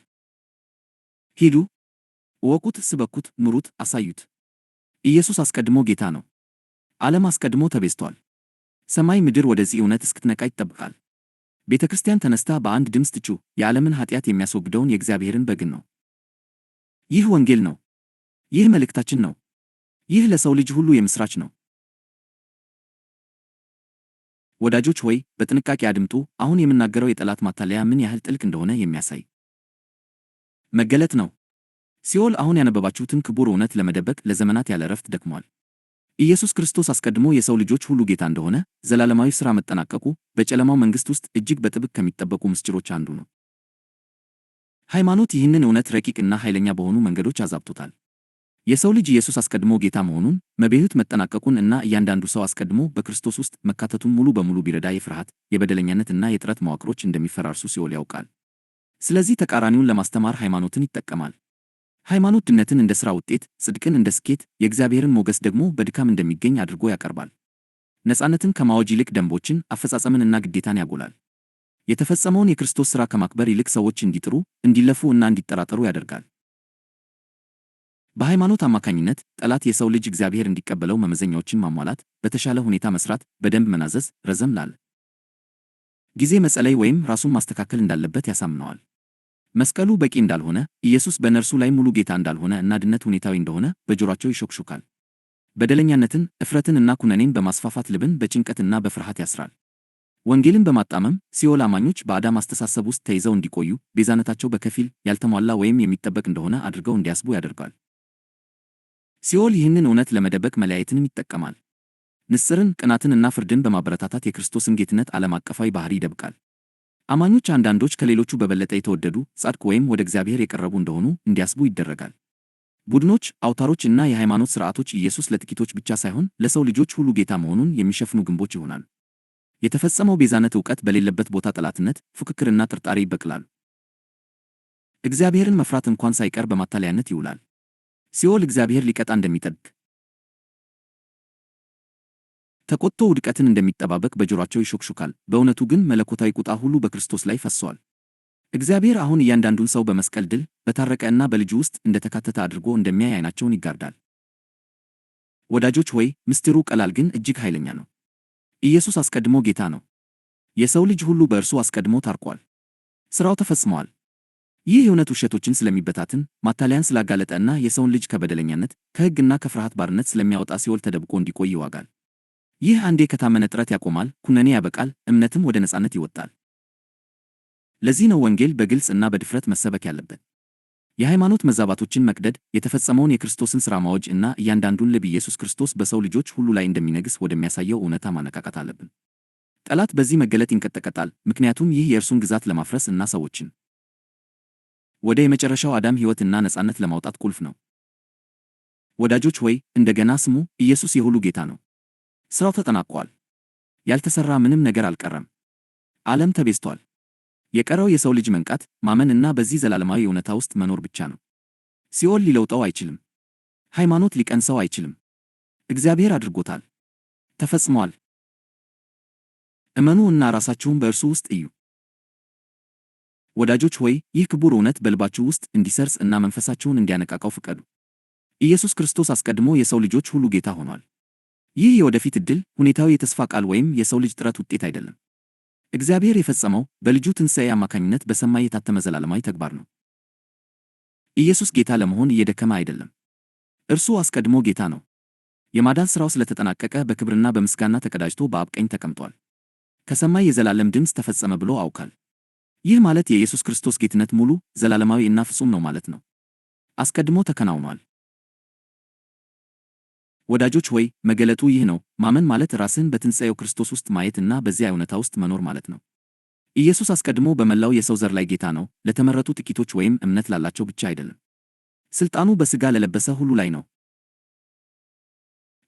ሂዱ፣ እወቁት፣ ስበኩት፣ ኑሩት፣ አሳዩት። ኢየሱስ አስቀድሞ ጌታ ነው። ዓለም አስቀድሞ ተቤዝቷል። ሰማይ ምድር ወደዚህ እውነት እስክትነቃ ይጠብቃል። ቤተ ክርስቲያን ተነስታ በአንድ ድምፅ ትጩህ፣ የዓለምን ኃጢአት የሚያስወግደውን የእግዚአብሔርን በግን ነው። ይህ ወንጌል ነው። ይህ መልእክታችን ነው። ይህ ለሰው ልጅ ሁሉ የምሥራች ነው። ወዳጆች ሆይ በጥንቃቄ አድምጡ። አሁን የምናገረው የጠላት ማታለያ ምን ያህል ጥልቅ እንደሆነ የሚያሳይ መገለጥ ነው። ሲኦል አሁን ያነበባችሁትን ክቡር እውነት ለመደበቅ ለዘመናት ያለ እረፍት ደክሟል። ኢየሱስ ክርስቶስ አስቀድሞ የሰው ልጆች ሁሉ ጌታ እንደሆነ ዘላለማዊ ሥራ መጠናቀቁ በጨለማው መንግሥት ውስጥ እጅግ በጥብቅ ከሚጠበቁ ምስጢሮች አንዱ ነው። ሃይማኖት ይህንን እውነት ረቂቅ እና ኃይለኛ በሆኑ መንገዶች አዛብቶታል። የሰው ልጅ ኢየሱስ አስቀድሞ ጌታ መሆኑን፣ መቤዠት መጠናቀቁን እና እያንዳንዱ ሰው አስቀድሞ በክርስቶስ ውስጥ መካተቱን ሙሉ በሙሉ ቢረዳ የፍርሃት፣ የበደለኛነት እና የጥረት መዋቅሮች እንደሚፈራርሱ ሲኦል ያውቃል። ስለዚህ ተቃራኒውን ለማስተማር ሃይማኖትን ይጠቀማል። ሃይማኖት ድነትን እንደ ሥራ ውጤት፣ ጽድቅን እንደ ስኬት፣ የእግዚአብሔርን ሞገስ ደግሞ በድካም እንደሚገኝ አድርጎ ያቀርባል። ነፃነትን ከማወጅ ይልቅ ደንቦችን፣ አፈጻጸምን እና ግዴታን ያጎላል። የተፈጸመውን የክርስቶስ ሥራ ከማክበር ይልቅ ሰዎች እንዲጥሩ፣ እንዲለፉ እና እንዲጠራጠሩ ያደርጋል። በሃይማኖት አማካኝነት ጠላት የሰው ልጅ እግዚአብሔር እንዲቀበለው መመዘኛዎችን ማሟላት፣ በተሻለ ሁኔታ መስራት፣ በደንብ መናዘዝ፣ ረዘም ላለ ጊዜ መጸለይ ወይም ራሱን ማስተካከል እንዳለበት ያሳምነዋል። መስቀሉ በቂ እንዳልሆነ፣ ኢየሱስ በእነርሱ ላይ ሙሉ ጌታ እንዳልሆነ እና ድነት ሁኔታዊ እንደሆነ በጆሯቸው ይሾክሾካል። በደለኛነትን፣ እፍረትን እና ኩነኔን በማስፋፋት ልብን በጭንቀትና በፍርሃት ያስራል። ወንጌልን በማጣመም ሲኦል አማኞች በአዳም አስተሳሰብ ውስጥ ተይዘው እንዲቆዩ፣ ቤዛነታቸው በከፊል ያልተሟላ ወይም የሚጠበቅ እንደሆነ አድርገው እንዲያስቡ ያደርጋል። ሲኦል ይህንን እውነት ለመደበቅ መለያየትንም ይጠቀማል። ንስርን፣ ቅናትን እና ፍርድን በማበረታታት የክርስቶስን ጌትነት ዓለም አቀፋዊ ባህሪ ይደብቃል። አማኞች አንዳንዶች ከሌሎቹ በበለጠ የተወደዱ፣ ጻድቅ ወይም ወደ እግዚአብሔር የቀረቡ እንደሆኑ እንዲያስቡ ይደረጋል። ቡድኖች፣ አውታሮች እና የሃይማኖት ሥርዓቶች ኢየሱስ ለጥቂቶች ብቻ ሳይሆን ለሰው ልጆች ሁሉ ጌታ መሆኑን የሚሸፍኑ ግንቦች ይሆናሉ። የተፈጸመው ቤዛነት ዕውቀት በሌለበት ቦታ ጠላትነት፣ ፉክክርና ጥርጣሬ ይበቅላሉ። እግዚአብሔርን መፍራት እንኳን ሳይቀር በማታለያነት ይውላል። ሲኦል እግዚአብሔር ሊቀጣ እንደሚጠብቅ፣ ተቆጥቶ ውድቀትን እንደሚጠባበቅ በጆሯቸው ይሾክሹካል። በእውነቱ ግን መለኮታዊ ቁጣ ሁሉ በክርስቶስ ላይ ፈሷል። እግዚአብሔር አሁን እያንዳንዱን ሰው በመስቀል ድል በታረቀ እና በልጁ ውስጥ እንደተካተተ አድርጎ እንደሚያይ ዓይናቸውን ይጋርዳል። ወዳጆች ሆይ ምስጢሩ ቀላል ግን እጅግ ኃይለኛ ነው። ኢየሱስ አስቀድሞ ጌታ ነው። የሰው ልጅ ሁሉ በእርሱ አስቀድሞ ታርቋል። ሥራው ተፈጽሟል። ይህ እውነት ውሸቶችን ስለሚበታትን፣ ማታለያን ስላጋለጠ እና የሰውን ልጅ ከበደለኛነት፣ ከሕግና ከፍርሃት ባርነት ስለሚያወጣ ሲኦል ተደብቆ እንዲቆይ ይዋጋል። ይህ አንዴ ከታመነ ጥረት ያቆማል፣ ኩነኔ ያበቃል፣ እምነትም ወደ ነፃነት ይወጣል። ለዚህ ነው ወንጌል በግልጽ እና በድፍረት መሰበክ ያለበት። የሃይማኖት መዛባቶችን መቅደድ፣ የተፈጸመውን የክርስቶስን ሥራ ማወጅ እና እያንዳንዱን ልብ ኢየሱስ ክርስቶስ በሰው ልጆች ሁሉ ላይ እንደሚነግስ ወደሚያሳየው እውነታ ማነቃቃት አለብን። ጠላት በዚህ መገለጥ ይንቀጠቀጣል፣ ምክንያቱም ይህ የእርሱን ግዛት ለማፍረስ እና ሰዎችን ወደ የመጨረሻው አዳም ሕይወት እና ነፃነት ለማውጣት ቁልፍ ነው። ወዳጆች ሆይ እንደገና ስሙ፣ ኢየሱስ የሁሉ ጌታ ነው። ሥራው ተጠናቋል። ያልተሠራ ምንም ነገር አልቀረም። ዓለም ተቤዝቷል። የቀረው የሰው ልጅ መንቃት፣ ማመን እና በዚህ ዘላለማዊ እውነታ ውስጥ መኖር ብቻ ነው። ሲኦል ሊለውጠው አይችልም። ሃይማኖት ሊቀንሰው አይችልም። እግዚአብሔር አድርጎታል። ተፈጽሟል። እመኑ እና ራሳችሁን በእርሱ ውስጥ እዩ። ወዳጆች ሆይ ይህ ክቡር እውነት በልባችሁ ውስጥ እንዲሰርጽ እና መንፈሳችሁን እንዲያነቃቃው ፍቀዱ። ኢየሱስ ክርስቶስ አስቀድሞ የሰው ልጆች ሁሉ ጌታ ሆኗል። ይህ የወደፊት ዕድል፣ ሁኔታዊ የተስፋ ቃል ወይም የሰው ልጅ ጥረት ውጤት አይደለም። እግዚአብሔር የፈጸመው በልጁ ትንሣኤ አማካኝነት በሰማይ የታተመ ዘላለማዊ ተግባር ነው። ኢየሱስ ጌታ ለመሆን እየደከመ አይደለም። እርሱ አስቀድሞ ጌታ ነው። የማዳን ሥራው ስለተጠናቀቀ በክብርና በምስጋና ተቀዳጅቶ በአብ ቀኝ ተቀምጧል። ከሰማይ የዘላለም ድምፅ ተፈጸመ ብሎ አውካል። ይህ ማለት የኢየሱስ ክርስቶስ ጌትነት ሙሉ፣ ዘላለማዊ እና ፍጹም ነው ማለት ነው። አስቀድሞ ተከናውኗል። ወዳጆች ሆይ መገለጡ ይህ ነው። ማመን ማለት ራስን በትንሣኤው ክርስቶስ ውስጥ ማየት እና በዚያ እውነታ ውስጥ መኖር ማለት ነው። ኢየሱስ አስቀድሞ በመላው የሰው ዘር ላይ ጌታ ነው፣ ለተመረጡ ጥቂቶች ወይም እምነት ላላቸው ብቻ አይደለም። ሥልጣኑ በሥጋ ለለበሰ ሁሉ ላይ ነው።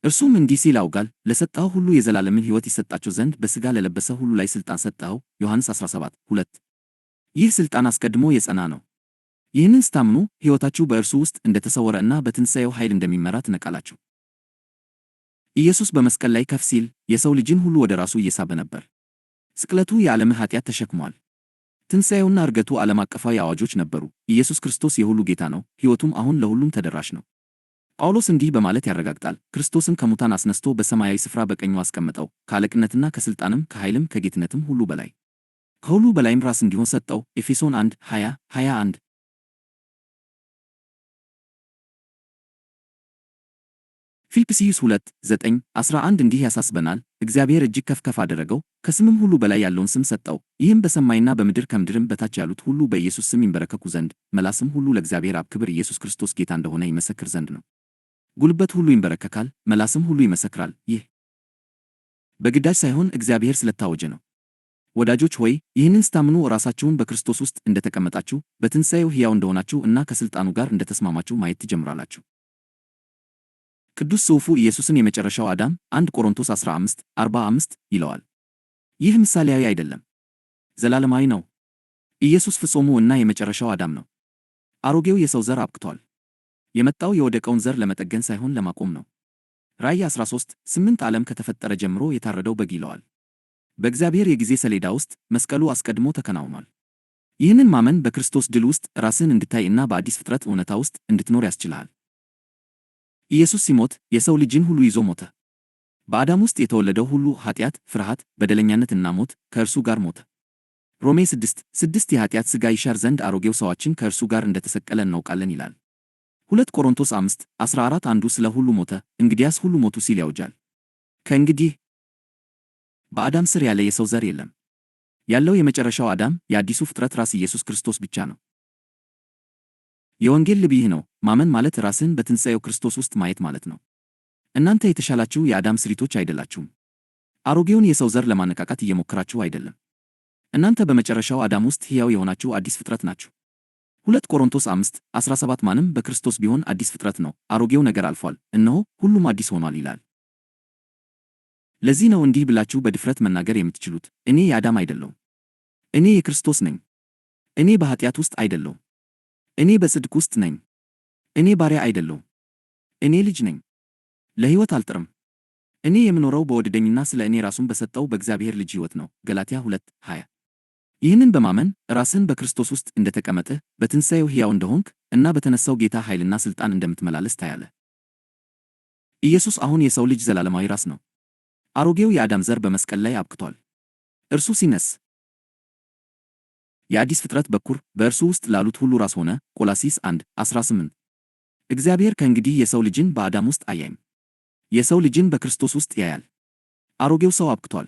እርሱም እንዲህ ሲል አውጋል፣ ለሰጠኸው ሁሉ የዘላለምን ሕይወት ይሰጣቸው ዘንድ በሥጋ ለለበሰ ሁሉ ላይ ሥልጣን ሰጠኸው። ዮሐንስ 17:2። ይህ ሥልጣን አስቀድሞ የጸና ነው። ይህንን ስታምኑ ሕይወታችሁ በእርሱ ውስጥ እንደተሰወረ እና በትንሣኤው ኃይል እንደሚመራ ትነቃላችሁ። ኢየሱስ በመስቀል ላይ ከፍ ሲል የሰው ልጅን ሁሉ ወደ ራሱ እየሳበ ነበር። ስቅለቱ የዓለምን ኃጢአት ተሸክሟል። ትንሣኤውና ዕርገቱ ዓለም አቀፋዊ አዋጆች ነበሩ። ኢየሱስ ክርስቶስ የሁሉ ጌታ ነው፣ ሕይወቱም አሁን ለሁሉም ተደራሽ ነው። ጳውሎስ እንዲህ በማለት ያረጋግጣል፣ ክርስቶስን ከሙታን አስነስቶ በሰማያዊ ስፍራ በቀኙ አስቀመጠው፣ ከአለቅነትና ከሥልጣንም ከኃይልም ከጌትነትም ሁሉ በላይ ከሁሉ በላይም ራስ እንዲሆን ሰጠው። ኤፌሶን 1:20-21። ፊልጵስዩስ 2:9-11 እንዲህ ያሳስበናል፣ እግዚአብሔር እጅግ ከፍ ከፍ አደረገው፣ ከስምም ሁሉ በላይ ያለውን ስም ሰጠው፣ ይህም በሰማይና በምድር ከምድርም በታች ያሉት ሁሉ በኢየሱስ ስም ይንበረከኩ ዘንድ፣ መላስም ሁሉ ለእግዚአብሔር አብ ክብር ኢየሱስ ክርስቶስ ጌታ እንደሆነ ይመሰክር ዘንድ ነው። ጉልበት ሁሉ ይንበረከካል፣ መላስም ሁሉ ይመሰክራል። ይህ በግዳጅ ሳይሆን እግዚአብሔር ስለታወጀ ነው። ወዳጆች ሆይ፣ ይህንን ስታምኑ ራሳችሁን በክርስቶስ ውስጥ እንደተቀመጣችሁ፣ በትንሣኤው ሕያው እንደሆናችሁ እና ከሥልጣኑ ጋር እንደተስማማችሁ ማየት ትጀምራላችሁ። ቅዱስ ጽሑፉ ኢየሱስን የመጨረሻው አዳም 1 ቆሮንቶስ 15:45 ይለዋል። ይህ ምሳሌያዊ አይደለም፣ ዘላለማዊ ነው። ኢየሱስ ፍጹሙ እና የመጨረሻው አዳም ነው። አሮጌው የሰው ዘር አብቅቷል። የመጣው የወደቀውን ዘር ለመጠገን ሳይሆን ለማቆም ነው። ራእይ 13:8 ዓለም ከተፈጠረ ጀምሮ የታረደው በግ ይለዋል። በእግዚአብሔር የጊዜ ሰሌዳ ውስጥ መስቀሉ አስቀድሞ ተከናውኗል። ይህንን ማመን በክርስቶስ ድል ውስጥ ራስህን እንድታይ እና በአዲስ ፍጥረት እውነታ ውስጥ እንድትኖር ያስችልሃል። ኢየሱስ ሲሞት የሰው ልጅን ሁሉ ይዞ ሞተ። በአዳም ውስጥ የተወለደው ሁሉ ኃጢአት፣ ፍርሃት፣ በደለኛነት እና ሞት ከእርሱ ጋር ሞተ። ሮሜ 6:6 የኃጢአት ሥጋ ይሻር ዘንድ አሮጌው ሰዋችን ከእርሱ ጋር እንደተሰቀለ እናውቃለን ይላል። 2 ቆሮንቶስ 5:14 አንዱ ስለ ሁሉ ሞተ፣ እንግዲያስ ሁሉ ሞቱ ሲል ያውጃል። ከእንግዲህ በአዳም ስር ያለ የሰው ዘር የለም። ያለው የመጨረሻው አዳም የአዲሱ ፍጥረት ራስ ኢየሱስ ክርስቶስ ብቻ ነው። የወንጌል ልብ ይህ ነው። ማመን ማለት ራስህን በትንሣኤው ክርስቶስ ውስጥ ማየት ማለት ነው። እናንተ የተሻላችሁ የአዳም ስሪቶች አይደላችሁም። አሮጌውን የሰው ዘር ለማነቃቃት እየሞከራችሁ አይደለም። እናንተ በመጨረሻው አዳም ውስጥ ሕያው የሆናችሁ አዲስ ፍጥረት ናችሁ። 2 ቆሮንቶስ 5:17 ማንም በክርስቶስ ቢሆን አዲስ ፍጥረት ነው፣ አሮጌው ነገር አልፏል፣ እነሆ ሁሉም አዲስ ሆኗል ይላል። ለዚህ ነው እንዲህ ብላችሁ በድፍረት መናገር የምትችሉት፣ እኔ የአዳም አይደለሁም። እኔ የክርስቶስ ነኝ። እኔ በኃጢአት ውስጥ አይደለሁም። እኔ በጽድቅ ውስጥ ነኝ። እኔ ባሪያ አይደለሁም። እኔ ልጅ ነኝ። ለሕይወት አልጥርም። እኔ የምኖረው በወደደኝና ስለ እኔ ራሱን በሰጠው በእግዚአብሔር ልጅ ሕይወት ነው። ገላትያ 2:20። ይህንን በማመን ራስህን በክርስቶስ ውስጥ እንደተቀመጥህ፣ በትንሣኤው ሕያው እንደሆንክ እና በተነሳው ጌታ ኃይልና ሥልጣን እንደምትመላለስ ታያለህ። ኢየሱስ አሁን የሰው ልጅ ዘላለማዊ ራስ ነው። አሮጌው የአዳም ዘር በመስቀል ላይ አብቅቷል። እርሱ ሲነስ የአዲስ ፍጥረት በኩር በእርሱ ውስጥ ላሉት ሁሉ ራስ ሆነ። ቆላሲስ 1:18። እግዚአብሔር ከእንግዲህ የሰው ልጅን በአዳም ውስጥ አያይም። የሰው ልጅን በክርስቶስ ውስጥ ያያል። አሮጌው ሰው አብቅቷል።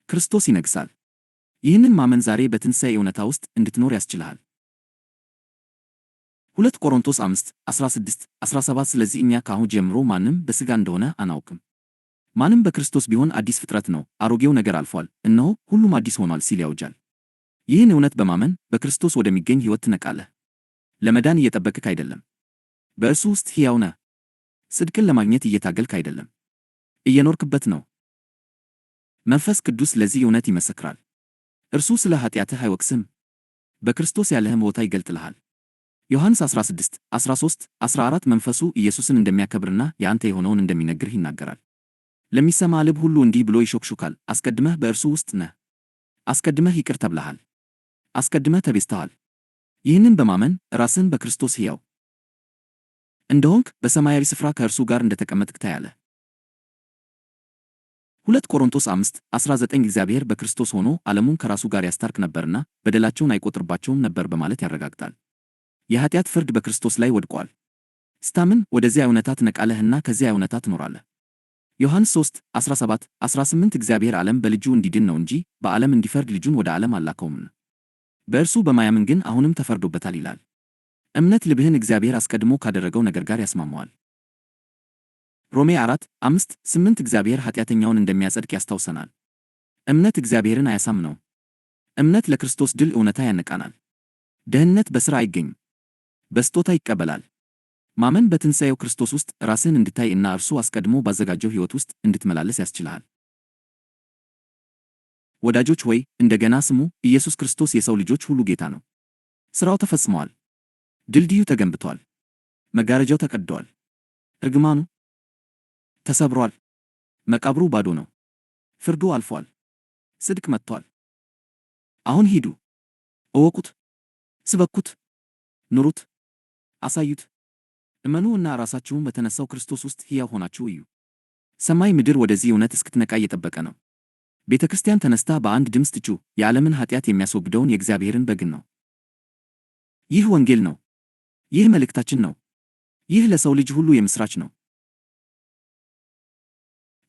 ክርስቶስ ይነግሣል። ይህንን ማመን ዛሬ በትንሣኤ እውነታ ውስጥ እንድትኖር ያስችልሃል። 2 ቆሮንቶስ 5:16-17 ስለዚህ እኛ ከአሁን ጀምሮ ማንም በሥጋ እንደሆነ አናውቅም። ማንም በክርስቶስ ቢሆን አዲስ ፍጥረት ነው፣ አሮጌው ነገር አልፏል፣ እነሆ ሁሉም አዲስ ሆኗል ሲል ያውጃል። ይህን እውነት በማመን በክርስቶስ ወደሚገኝ ሕይወት ትነቃለህ። ለመዳን እየጠበቅክ አይደለም። በእርሱ ውስጥ ሕያው ነህ። ጽድቅን ለማግኘት እየታገልክ አይደለም። እየኖርክበት ነው። መንፈስ ቅዱስ ለዚህ እውነት ይመሰክራል። እርሱ ስለ ኃጢአትህ አይወቅስም። በክርስቶስ ያለህን ቦታ ይገልጥልሃል። ዮሐንስ 16:13-14 መንፈሱ ኢየሱስን እንደሚያከብርና የአንተ የሆነውን እንደሚነግርህ ይናገራል። ለሚሰማ ልብ ሁሉ እንዲህ ብሎ ይሾክሹካል፣ አስቀድመህ በእርሱ ውስጥ ነህ። አስቀድመህ ይቅር ተብለሃል። አስቀድመህ ተቤዝተሃል። ይህንን በማመን ራስህን በክርስቶስ ሕያው እንደሆንክ በሰማያዊ ስፍራ ከእርሱ ጋር እንደተቀመጥክ ታያለህ። 2 ቆሮንቶስ 5:19 እግዚአብሔር በክርስቶስ ሆኖ ዓለሙን ከራሱ ጋር ያስታርቅ ነበርና በደላቸውን አይቆጥርባቸውም ነበር በማለት ያረጋግጣል። የኃጢአት ፍርድ በክርስቶስ ላይ ወድቋል። ስታምን ወደዚያ እውነታ ትነቃለህና ከዚያ እውነታ ትኖራለህ። ዮሐንስ 3:17-18 እግዚአብሔር ዓለም በልጁ እንዲድን ነው እንጂ በዓለም እንዲፈርድ ልጁን ወደ ዓለም አላከውምና በእርሱ በማያምን ግን አሁንም ተፈርዶበታል ይላል። እምነት ልብህን እግዚአብሔር አስቀድሞ ካደረገው ነገር ጋር ያስማማዋል። ሮሜ 4:5-8 እግዚአብሔር ኃጢአተኛውን እንደሚያጸድቅ ያስታውሰናል። እምነት እግዚአብሔርን አያሳምነውም። እምነት ለክርስቶስ ድል እውነታ ያነቃናል። ደህንነት በሥራ አይገኝም፣ በስጦታ ይቀበላል። ማመን በትንሣኤው ክርስቶስ ውስጥ ራስህን እንድታይ እና እርሱ አስቀድሞ ባዘጋጀው ሕይወት ውስጥ እንድትመላለስ ያስችልሃል። ወዳጆች ሆይ፣ እንደገና ስሙ፣ ኢየሱስ ክርስቶስ የሰው ልጆች ሁሉ ጌታ ነው። ሥራው ተፈጽሟል። ድልድዩ ተገንብቷል። መጋረጃው ተቀድዷል። እርግማኑ ተሰብሯል። መቃብሩ ባዶ ነው። ፍርዱ አልፏል። ጽድቅ መጥቷል። አሁን ሂዱ፣ እወቁት፣ ስበኩት፣ ኑሩት፣ አሳዩት። እመኑ እና ራሳችሁን በተነሳው ክርስቶስ ውስጥ ሕያው ሆናችሁ እዩ። ሰማይ ምድር ወደዚህ እውነት እስክትነቃ እየጠበቀ ነው። ቤተ ክርስቲያን ተነስታ በአንድ ድምፅ ትጩህ፣ የዓለምን ኃጢአት የሚያስወግደውን የእግዚአብሔርን በግን ነው። ይህ ወንጌል ነው። ይህ መልእክታችን ነው። ይህ ለሰው ልጅ ሁሉ የምሥራች ነው።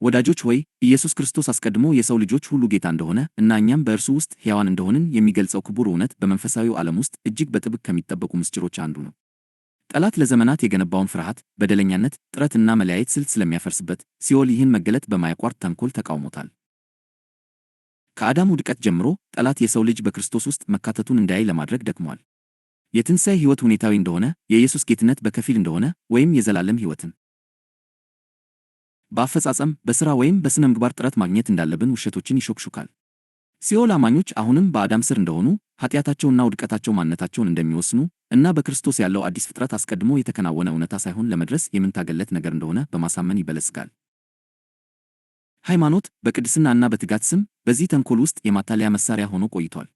ወዳጆች ሆይ፣ ኢየሱስ ክርስቶስ አስቀድሞ የሰው ልጆች ሁሉ ጌታ እንደሆነ እና እኛም በእርሱ ውስጥ ሕያዋን እንደሆንን የሚገልጸው ክቡር እውነት በመንፈሳዊው ዓለም ውስጥ እጅግ በጥብቅ ከሚጠበቁ ምስጢሮች አንዱ ነው። ጠላት ለዘመናት የገነባውን ፍርሃት፣ በደለኛነት፣ ጥረት እና መለያየት ስልት ስለሚያፈርስበት ሲኦል ይህን መገለጥ በማያቋርጥ ተንኮል ተቃውሞታል። ከአዳም ውድቀት ጀምሮ ጠላት የሰው ልጅ በክርስቶስ ውስጥ መካተቱን እንዳያይ ለማድረግ ደክሟል። የትንሣኤ ሕይወት ሁኔታዊ እንደሆነ፣ የኢየሱስ ጌትነት በከፊል እንደሆነ፣ ወይም የዘላለም ሕይወትን በአፈጻጸም፣ በሥራ ወይም በሥነ ምግባር ጥረት ማግኘት እንዳለብን ውሸቶችን ይሾክሹካል። ሲኦል አማኞች አሁንም በአዳም ስር እንደሆኑ፣ ኃጢአታቸውና ውድቀታቸው ማንነታቸውን እንደሚወስኑ እና በክርስቶስ ያለው አዲስ ፍጥረት አስቀድሞ የተከናወነ እውነታ ሳይሆን ለመድረስ የምንታገለት ነገር እንደሆነ በማሳመን ይበለጽጋል። ሃይማኖት በቅድስና እና በትጋት ስም በዚህ ተንኮል ውስጥ የማታለያ መሳሪያ ሆኖ ቆይቷል።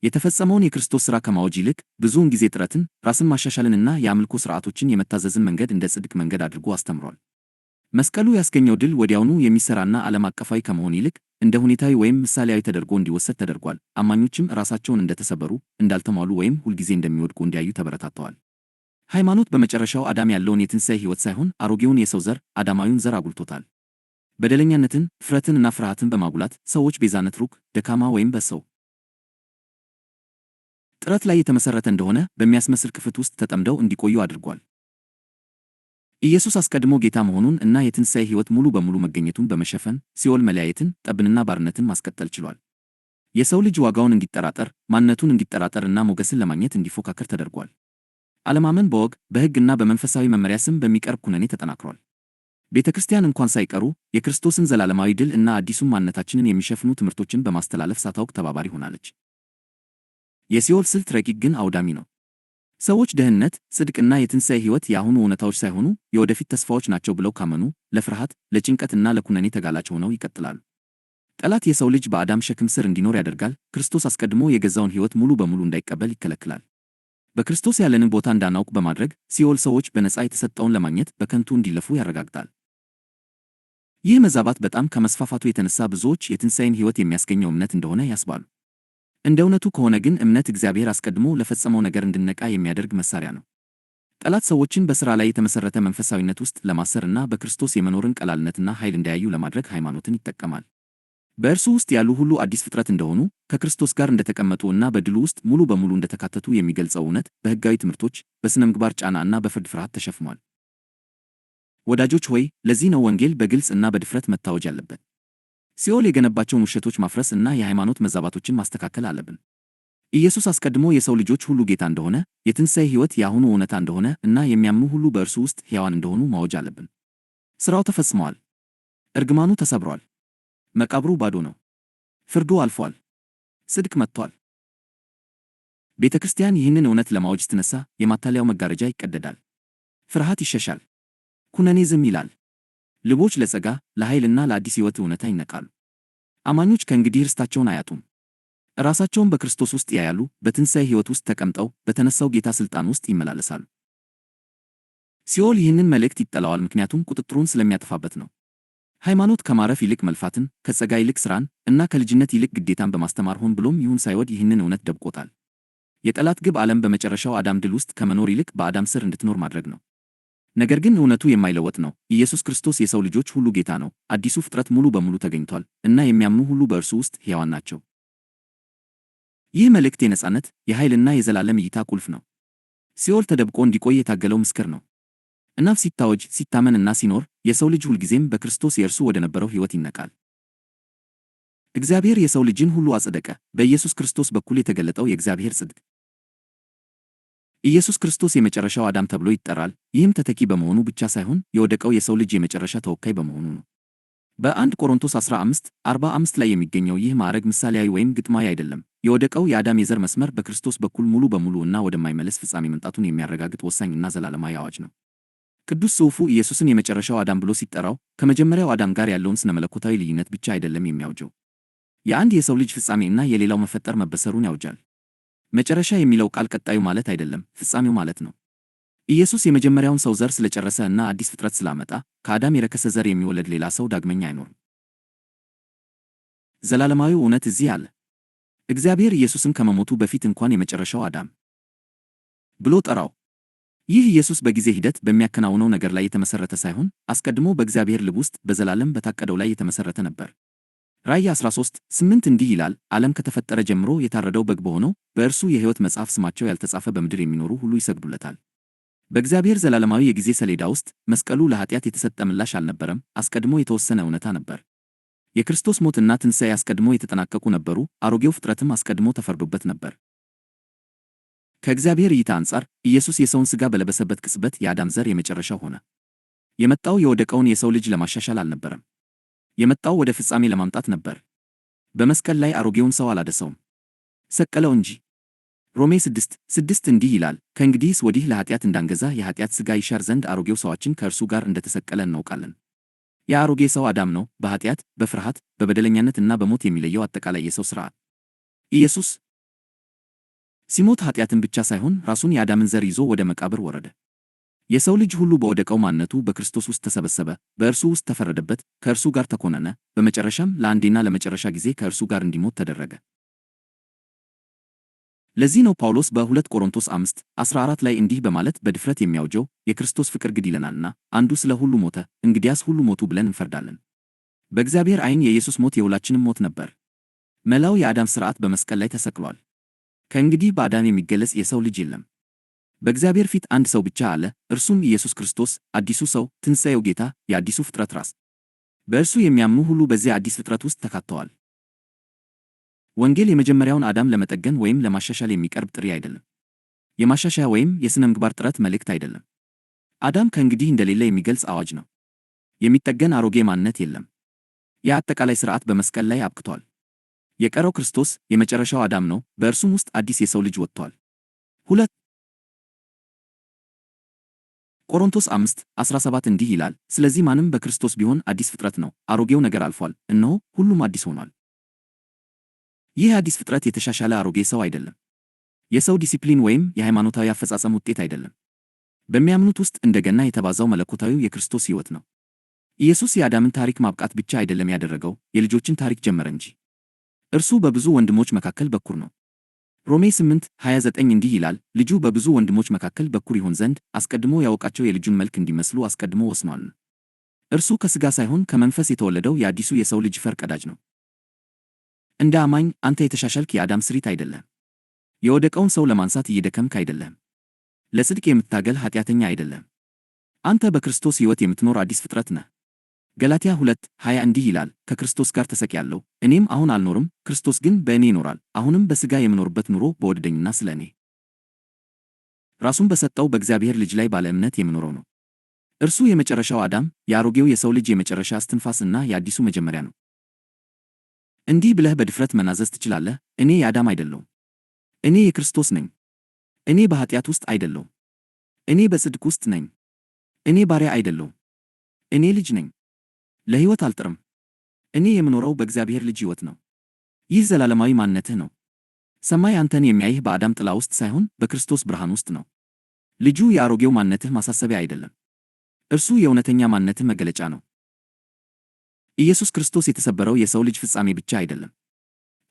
የተፈጸመውን የክርስቶስ ሥራ ከማወጅ ይልቅ ብዙውን ጊዜ ጥረትን፣ ራስን ማሻሻልንና የአምልኮ ሥርዓቶችን የመታዘዝን መንገድ እንደ ጽድቅ መንገድ አድርጎ አስተምሯል። መስቀሉ ያስገኘው ድል ወዲያውኑ የሚሠራና ዓለም አቀፋዊ ከመሆን ይልቅ እንደ ሁኔታዊ ወይም ምሳሌያዊ ተደርጎ እንዲወሰድ ተደርጓል። አማኞችም ራሳቸውን እንደተሰበሩ፣ እንዳልተሟሉ ወይም ሁልጊዜ እንደሚወድቁ እንዲያዩ ተበረታተዋል። ሃይማኖት በመጨረሻው አዳም ያለውን የትንሣኤ ሕይወት ሳይሆን አሮጌውን የሰው ዘር፣ አዳማዊውን ዘር አጉልቶታል። በደለኛነትን፣ እፍረትን እና ፍርሃትን በማጉላት ሰዎች ቤዛነት ሩቅ፣ ደካማ ወይም በሰው ጥረት ላይ የተመሠረተ እንደሆነ በሚያስመስል ክፍት ውስጥ ተጠምደው እንዲቆዩ አድርጓል። ኢየሱስ አስቀድሞ ጌታ መሆኑን እና የትንሣኤ ሕይወት ሙሉ በሙሉ መገኘቱን በመሸፈን ሲኦል መለያየትን፣ ጠብንና ባርነትን ማስቀጠል ችሏል። የሰው ልጅ ዋጋውን እንዲጠራጠር፣ ማንነቱን እንዲጠራጠር እና ሞገስን ለማግኘት እንዲፎካከር ተደርጓል። አለማመን በወግ፣ በሕግ እና በመንፈሳዊ መመሪያ ስም በሚቀርብ ኩነኔ ተጠናክሯል። ቤተ ክርስቲያን እንኳን ሳይቀሩ የክርስቶስን ዘላለማዊ ድል እና አዲሱን ማንነታችንን የሚሸፍኑ ትምህርቶችን በማስተላለፍ ሳታውቅ ተባባሪ ሆናለች። የሲኦል ስልት ረቂቅ ግን አውዳሚ ነው። ሰዎች ደህንነት፣ ጽድቅና የትንሣኤ ሕይወት የአሁኑ እውነታዎች ሳይሆኑ የወደፊት ተስፋዎች ናቸው ብለው ካመኑ ለፍርሃት፣ ለጭንቀትና ለኩነኔ ተጋላጭ ሆነው ይቀጥላሉ። ጠላት የሰው ልጅ በአዳም ሸክም ስር እንዲኖር ያደርጋል። ክርስቶስ አስቀድሞ የገዛውን ሕይወት ሙሉ በሙሉ እንዳይቀበል ይከለክላል። በክርስቶስ ያለንን ቦታ እንዳናውቅ በማድረግ ሲኦል ሰዎች በነፃ የተሰጠውን ለማግኘት በከንቱ እንዲለፉ ያረጋግጣል። ይህ መዛባት በጣም ከመስፋፋቱ የተነሳ ብዙዎች የትንሣኤን ሕይወት የሚያስገኘው እምነት እንደሆነ ያስባሉ። እንደ እውነቱ ከሆነ ግን እምነት እግዚአብሔር አስቀድሞ ለፈጸመው ነገር እንድንነቃ የሚያደርግ መሳሪያ ነው። ጠላት ሰዎችን በሥራ ላይ የተመሠረተ መንፈሳዊነት ውስጥ ለማሰር እና በክርስቶስ የመኖርን ቀላልነትና ኃይል እንዳያዩ ለማድረግ ሃይማኖትን ይጠቀማል። በእርሱ ውስጥ ያሉ ሁሉ አዲስ ፍጥረት እንደሆኑ፣ ከክርስቶስ ጋር እንደተቀመጡ እና በድሉ ውስጥ ሙሉ በሙሉ እንደተካተቱ የሚገልጸው እውነት በሕጋዊ ትምህርቶች፣ በሥነ ምግባር ጫና እና በፍርድ ፍርሃት ተሸፍኗል። ወዳጆች ሆይ፣ ለዚህ ነው ወንጌል በግልጽ እና በድፍረት መታወጅ ያለበት። ሲኦል የገነባቸውን ውሸቶች ማፍረስ እና የሃይማኖት መዛባቶችን ማስተካከል አለብን። ኢየሱስ አስቀድሞ የሰው ልጆች ሁሉ ጌታ እንደሆነ፣ የትንሣኤ ሕይወት የአሁኑ እውነታ እንደሆነ እና የሚያምኑ ሁሉ በእርሱ ውስጥ ሕያዋን እንደሆኑ ማወጅ አለብን። ሥራው ተፈጽሟል። እርግማኑ ተሰብሯል። መቃብሩ ባዶ ነው። ፍርዱ አልፏል። ጽድቅ መጥቷል። ቤተ ክርስቲያን ይህንን እውነት ለማወጅ ስትነሳ የማታለያው መጋረጃ ይቀደዳል። ፍርሃት ይሸሻል። ኩነኔ ዝም ይላል። ልቦች ለጸጋ፣ ለኃይልና ለአዲስ ሕይወት እውነታ ይነቃሉ። አማኞች ከእንግዲህ ርስታቸውን አያጡም። ራሳቸውን በክርስቶስ ውስጥ ያያሉ። በትንሣኤ ሕይወት ውስጥ ተቀምጠው በተነሳው ጌታ ሥልጣን ውስጥ ይመላለሳሉ። ሲኦል ይህንን መልእክት ይጠላዋል፣ ምክንያቱም ቁጥጥሩን ስለሚያጠፋበት ነው። ሃይማኖት ከማረፍ ይልቅ መልፋትን፣ ከጸጋ ይልቅ ሥራን እና ከልጅነት ይልቅ ግዴታን በማስተማር ሆን ብሎም ይሁን ሳይወድ ይህንን እውነት ደብቆታል። የጠላት ግብ ዓለም በመጨረሻው አዳም ድል ውስጥ ከመኖር ይልቅ በአዳም ስር እንድትኖር ማድረግ ነው። ነገር ግን እውነቱ የማይለወጥ ነው። ኢየሱስ ክርስቶስ የሰው ልጆች ሁሉ ጌታ ነው። አዲሱ ፍጥረት ሙሉ በሙሉ ተገኝቷል እና የሚያምኑ ሁሉ በእርሱ ውስጥ ሕያዋን ናቸው። ይህ መልእክት የነጻነት፣ የኃይልና የዘላለም እይታ ቁልፍ ነው። ሲኦል ተደብቆ እንዲቆይ የታገለው ምስክር ነው። እናም ሲታወጅ፣ ሲታመን እና ሲኖር የሰው ልጅ ሁልጊዜም በክርስቶስ የእርሱ ወደ ነበረው ሕይወት ይነቃል። እግዚአብሔር የሰው ልጅን ሁሉ አጸደቀ፣ በኢየሱስ ክርስቶስ በኩል የተገለጠው የእግዚአብሔር ጽድቅ። ኢየሱስ ክርስቶስ የመጨረሻው አዳም ተብሎ ይጠራል። ይህም ተተኪ በመሆኑ ብቻ ሳይሆን የወደቀው የሰው ልጅ የመጨረሻ ተወካይ በመሆኑ ነው። በ1 ቆሮንቶስ 15:45 ላይ የሚገኘው ይህ ማዕረግ ምሳሌያዊ ወይም ግጥማዊ አይደለም። የወደቀው የአዳም የዘር መስመር በክርስቶስ በኩል ሙሉ በሙሉ እና ወደማይመለስ ፍጻሜ መምጣቱን የሚያረጋግጥ ወሳኝ እና ዘላለማዊ አዋጅ ነው። ቅዱስ ጽሑፉ ኢየሱስን የመጨረሻው አዳም ብሎ ሲጠራው ከመጀመሪያው አዳም ጋር ያለውን ስነ መለኮታዊ ልዩነት ብቻ አይደለም የሚያውጀው። የአንድ የሰው ልጅ ፍጻሜ እና የሌላው መፈጠር መበሰሩን ያውጃል። መጨረሻ የሚለው ቃል ቀጣዩ ማለት አይደለም፣ ፍጻሜው ማለት ነው። ኢየሱስ የመጀመሪያውን ሰው ዘር ስለጨረሰ እና አዲስ ፍጥረት ስላመጣ ከአዳም የረከሰ ዘር የሚወለድ ሌላ ሰው ዳግመኛ አይኖርም። ዘላለማዊው እውነት እዚህ አለ። እግዚአብሔር ኢየሱስን ከመሞቱ በፊት እንኳን የመጨረሻው አዳም ብሎ ጠራው። ይህ ኢየሱስ በጊዜ ሂደት በሚያከናውነው ነገር ላይ የተመሰረተ ሳይሆን አስቀድሞ በእግዚአብሔር ልብ ውስጥ በዘላለም በታቀደው ላይ የተመሰረተ ነበር። ራእይ 13:8 እንዲህ ይላል፣ ዓለም ከተፈጠረ ጀምሮ የታረደው በግ በሆነው በእርሱ የሕይወት መጽሐፍ ስማቸው ያልተጻፈ በምድር የሚኖሩ ሁሉ ይሰግዱለታል። በእግዚአብሔር ዘላለማዊ የጊዜ ሰሌዳ ውስጥ መስቀሉ ለኃጢአት የተሰጠ ምላሽ አልነበረም፣ አስቀድሞ የተወሰነ እውነታ ነበር። የክርስቶስ ሞትና ትንሣኤ አስቀድሞ የተጠናቀቁ ነበሩ፣ አሮጌው ፍጥረትም አስቀድሞ ተፈርዶበት ነበር። ከእግዚአብሔር እይታ አንጻር ኢየሱስ የሰውን ሥጋ በለበሰበት ቅጽበት የአዳም ዘር የመጨረሻው ሆነ። የመጣው የወደቀውን የሰው ልጅ ለማሻሻል አልነበረም። የመጣው ወደ ፍጻሜ ለማምጣት ነበር። በመስቀል ላይ አሮጌውን ሰው አላደሰውም፣ ሰቀለው እንጂ። ሮሜ 6:6 እንዲህ ይላል፣ ከእንግዲህስ ወዲህ ለኃጢአት እንዳንገዛ የኃጢአት ሥጋ ይሻር ዘንድ አሮጌው ሰዋችን ከእርሱ ጋር እንደተሰቀለ እናውቃለን። የአሮጌ ሰው አዳም ነው፣ በኃጢአት፣ በፍርሃት፣ በበደለኛነት እና በሞት የሚለየው አጠቃላይ የሰው ሥርዓት። ኢየሱስ ሲሞት ኃጢአትን ብቻ ሳይሆን ራሱን የአዳምን ዘር ይዞ ወደ መቃብር ወረደ። የሰው ልጅ ሁሉ በወደቀው ማንነቱ በክርስቶስ ውስጥ ተሰበሰበ፣ በእርሱ ውስጥ ተፈረደበት፣ ከእርሱ ጋር ተኮነነ፣ በመጨረሻም ለአንዴና ለመጨረሻ ጊዜ ከእርሱ ጋር እንዲሞት ተደረገ። ለዚህ ነው ጳውሎስ በ2 ቆሮንቶስ 5:14 ላይ እንዲህ በማለት በድፍረት የሚያውጀው፣ የክርስቶስ ፍቅር ግድ ይለናልና አንዱ ስለ ሁሉ ሞተ፣ እንግዲያስ ሁሉ ሞቱ ብለን እንፈርዳለን። በእግዚአብሔር ዓይን የኢየሱስ ሞት የሁላችንም ሞት ነበር። መላው የአዳም ሥርዓት በመስቀል ላይ ተሰቅሏል። ከእንግዲህ በአዳም የሚገለጽ የሰው ልጅ የለም። በእግዚአብሔር ፊት አንድ ሰው ብቻ አለ፣ እርሱም ኢየሱስ ክርስቶስ፣ አዲሱ ሰው፣ ትንሣኤው ጌታ፣ የአዲሱ ፍጥረት ራስ። በእርሱ የሚያምኑ ሁሉ በዚያ አዲስ ፍጥረት ውስጥ ተካተዋል። ወንጌል የመጀመሪያውን አዳም ለመጠገን ወይም ለማሻሻል የሚቀርብ ጥሪ አይደለም። የማሻሻያ ወይም የሥነ ምግባር ጥረት መልእክት አይደለም። አዳም ከእንግዲህ እንደሌለ የሚገልጽ አዋጅ ነው። የሚጠገን አሮጌ ማንነት የለም። የአጠቃላይ ሥርዓት በመስቀል ላይ አብቅቷል። የቀረው ክርስቶስ የመጨረሻው አዳም ነው፣ በእርሱም ውስጥ አዲስ የሰው ልጅ ወጥቷል። 2 ቆሮንቶስ 5:17 እንዲህ ይላል፣ ስለዚህ ማንም በክርስቶስ ቢሆን አዲስ ፍጥረት ነው፣ አሮጌው ነገር አልፏል፣ እነሆ ሁሉም አዲስ ሆኗል። ይህ አዲስ ፍጥረት የተሻሻለ አሮጌ ሰው አይደለም። የሰው ዲሲፕሊን ወይም የሃይማኖታዊ አፈጻጸም ውጤት አይደለም። በሚያምኑት ውስጥ እንደገና የተባዛው መለኮታዊው የክርስቶስ ሕይወት ነው። ኢየሱስ የአዳምን ታሪክ ማብቃት ብቻ አይደለም ያደረገው፣ የልጆችን ታሪክ ጀመረ እንጂ። እርሱ በብዙ ወንድሞች መካከል በኩር ነው። ሮሜ 8:29 እንዲህ ይላል፣ ልጁ በብዙ ወንድሞች መካከል በኩር ይሆን ዘንድ አስቀድሞ ያወቃቸው የልጁን መልክ እንዲመስሉ አስቀድሞ ወስኗል። እርሱ ከሥጋ ሳይሆን ከመንፈስ የተወለደው የአዲሱ የሰው ልጅ ፈር ቀዳጅ ነው። እንደ አማኝ አንተ የተሻሻልክ የአዳም ስሪት አይደለህም። የወደቀውን ሰው ለማንሳት እየደከምክ አይደለህም። ለጽድቅ የምትታገል ኃጢአተኛ አይደለህም። አንተ በክርስቶስ ሕይወት የምትኖር አዲስ ፍጥረት ነህ። ገላትያ 2:20 እንዲህ ይላል፣ ከክርስቶስ ጋር ተሰቅያለሁ፣ እኔም አሁን አልኖርም፣ ክርስቶስ ግን በእኔ ይኖራል። አሁንም በሥጋ የምኖርበት ኑሮ በወደደኝና ስለ እኔ ራሱን በሰጠው በእግዚአብሔር ልጅ ላይ ባለ እምነት የምኖረው ነው። እርሱ የመጨረሻው አዳም፣ የአሮጌው የሰው ልጅ የመጨረሻ እስትንፋስ እና የአዲሱ መጀመሪያ ነው። እንዲህ ብለህ በድፍረት መናዘዝ ትችላለህ፣ እኔ የአዳም አይደለሁም። እኔ የክርስቶስ ነኝ። እኔ በኃጢአት ውስጥ አይደለሁም። እኔ በጽድቅ ውስጥ ነኝ። እኔ ባሪያ አይደለሁም። እኔ ልጅ ነኝ። ለሕይወት አልጥርም። እኔ የምኖረው በእግዚአብሔር ልጅ ሕይወት ነው። ይህ ዘላለማዊ ማንነትህ ነው። ሰማይ አንተን የሚያይህ በአዳም ጥላ ውስጥ ሳይሆን በክርስቶስ ብርሃን ውስጥ ነው። ልጁ የአሮጌው ማንነትህ ማሳሰቢያ አይደለም። እርሱ የእውነተኛ ማንነትህ መገለጫ ነው። ኢየሱስ ክርስቶስ የተሰበረው የሰው ልጅ ፍጻሜ ብቻ አይደለም።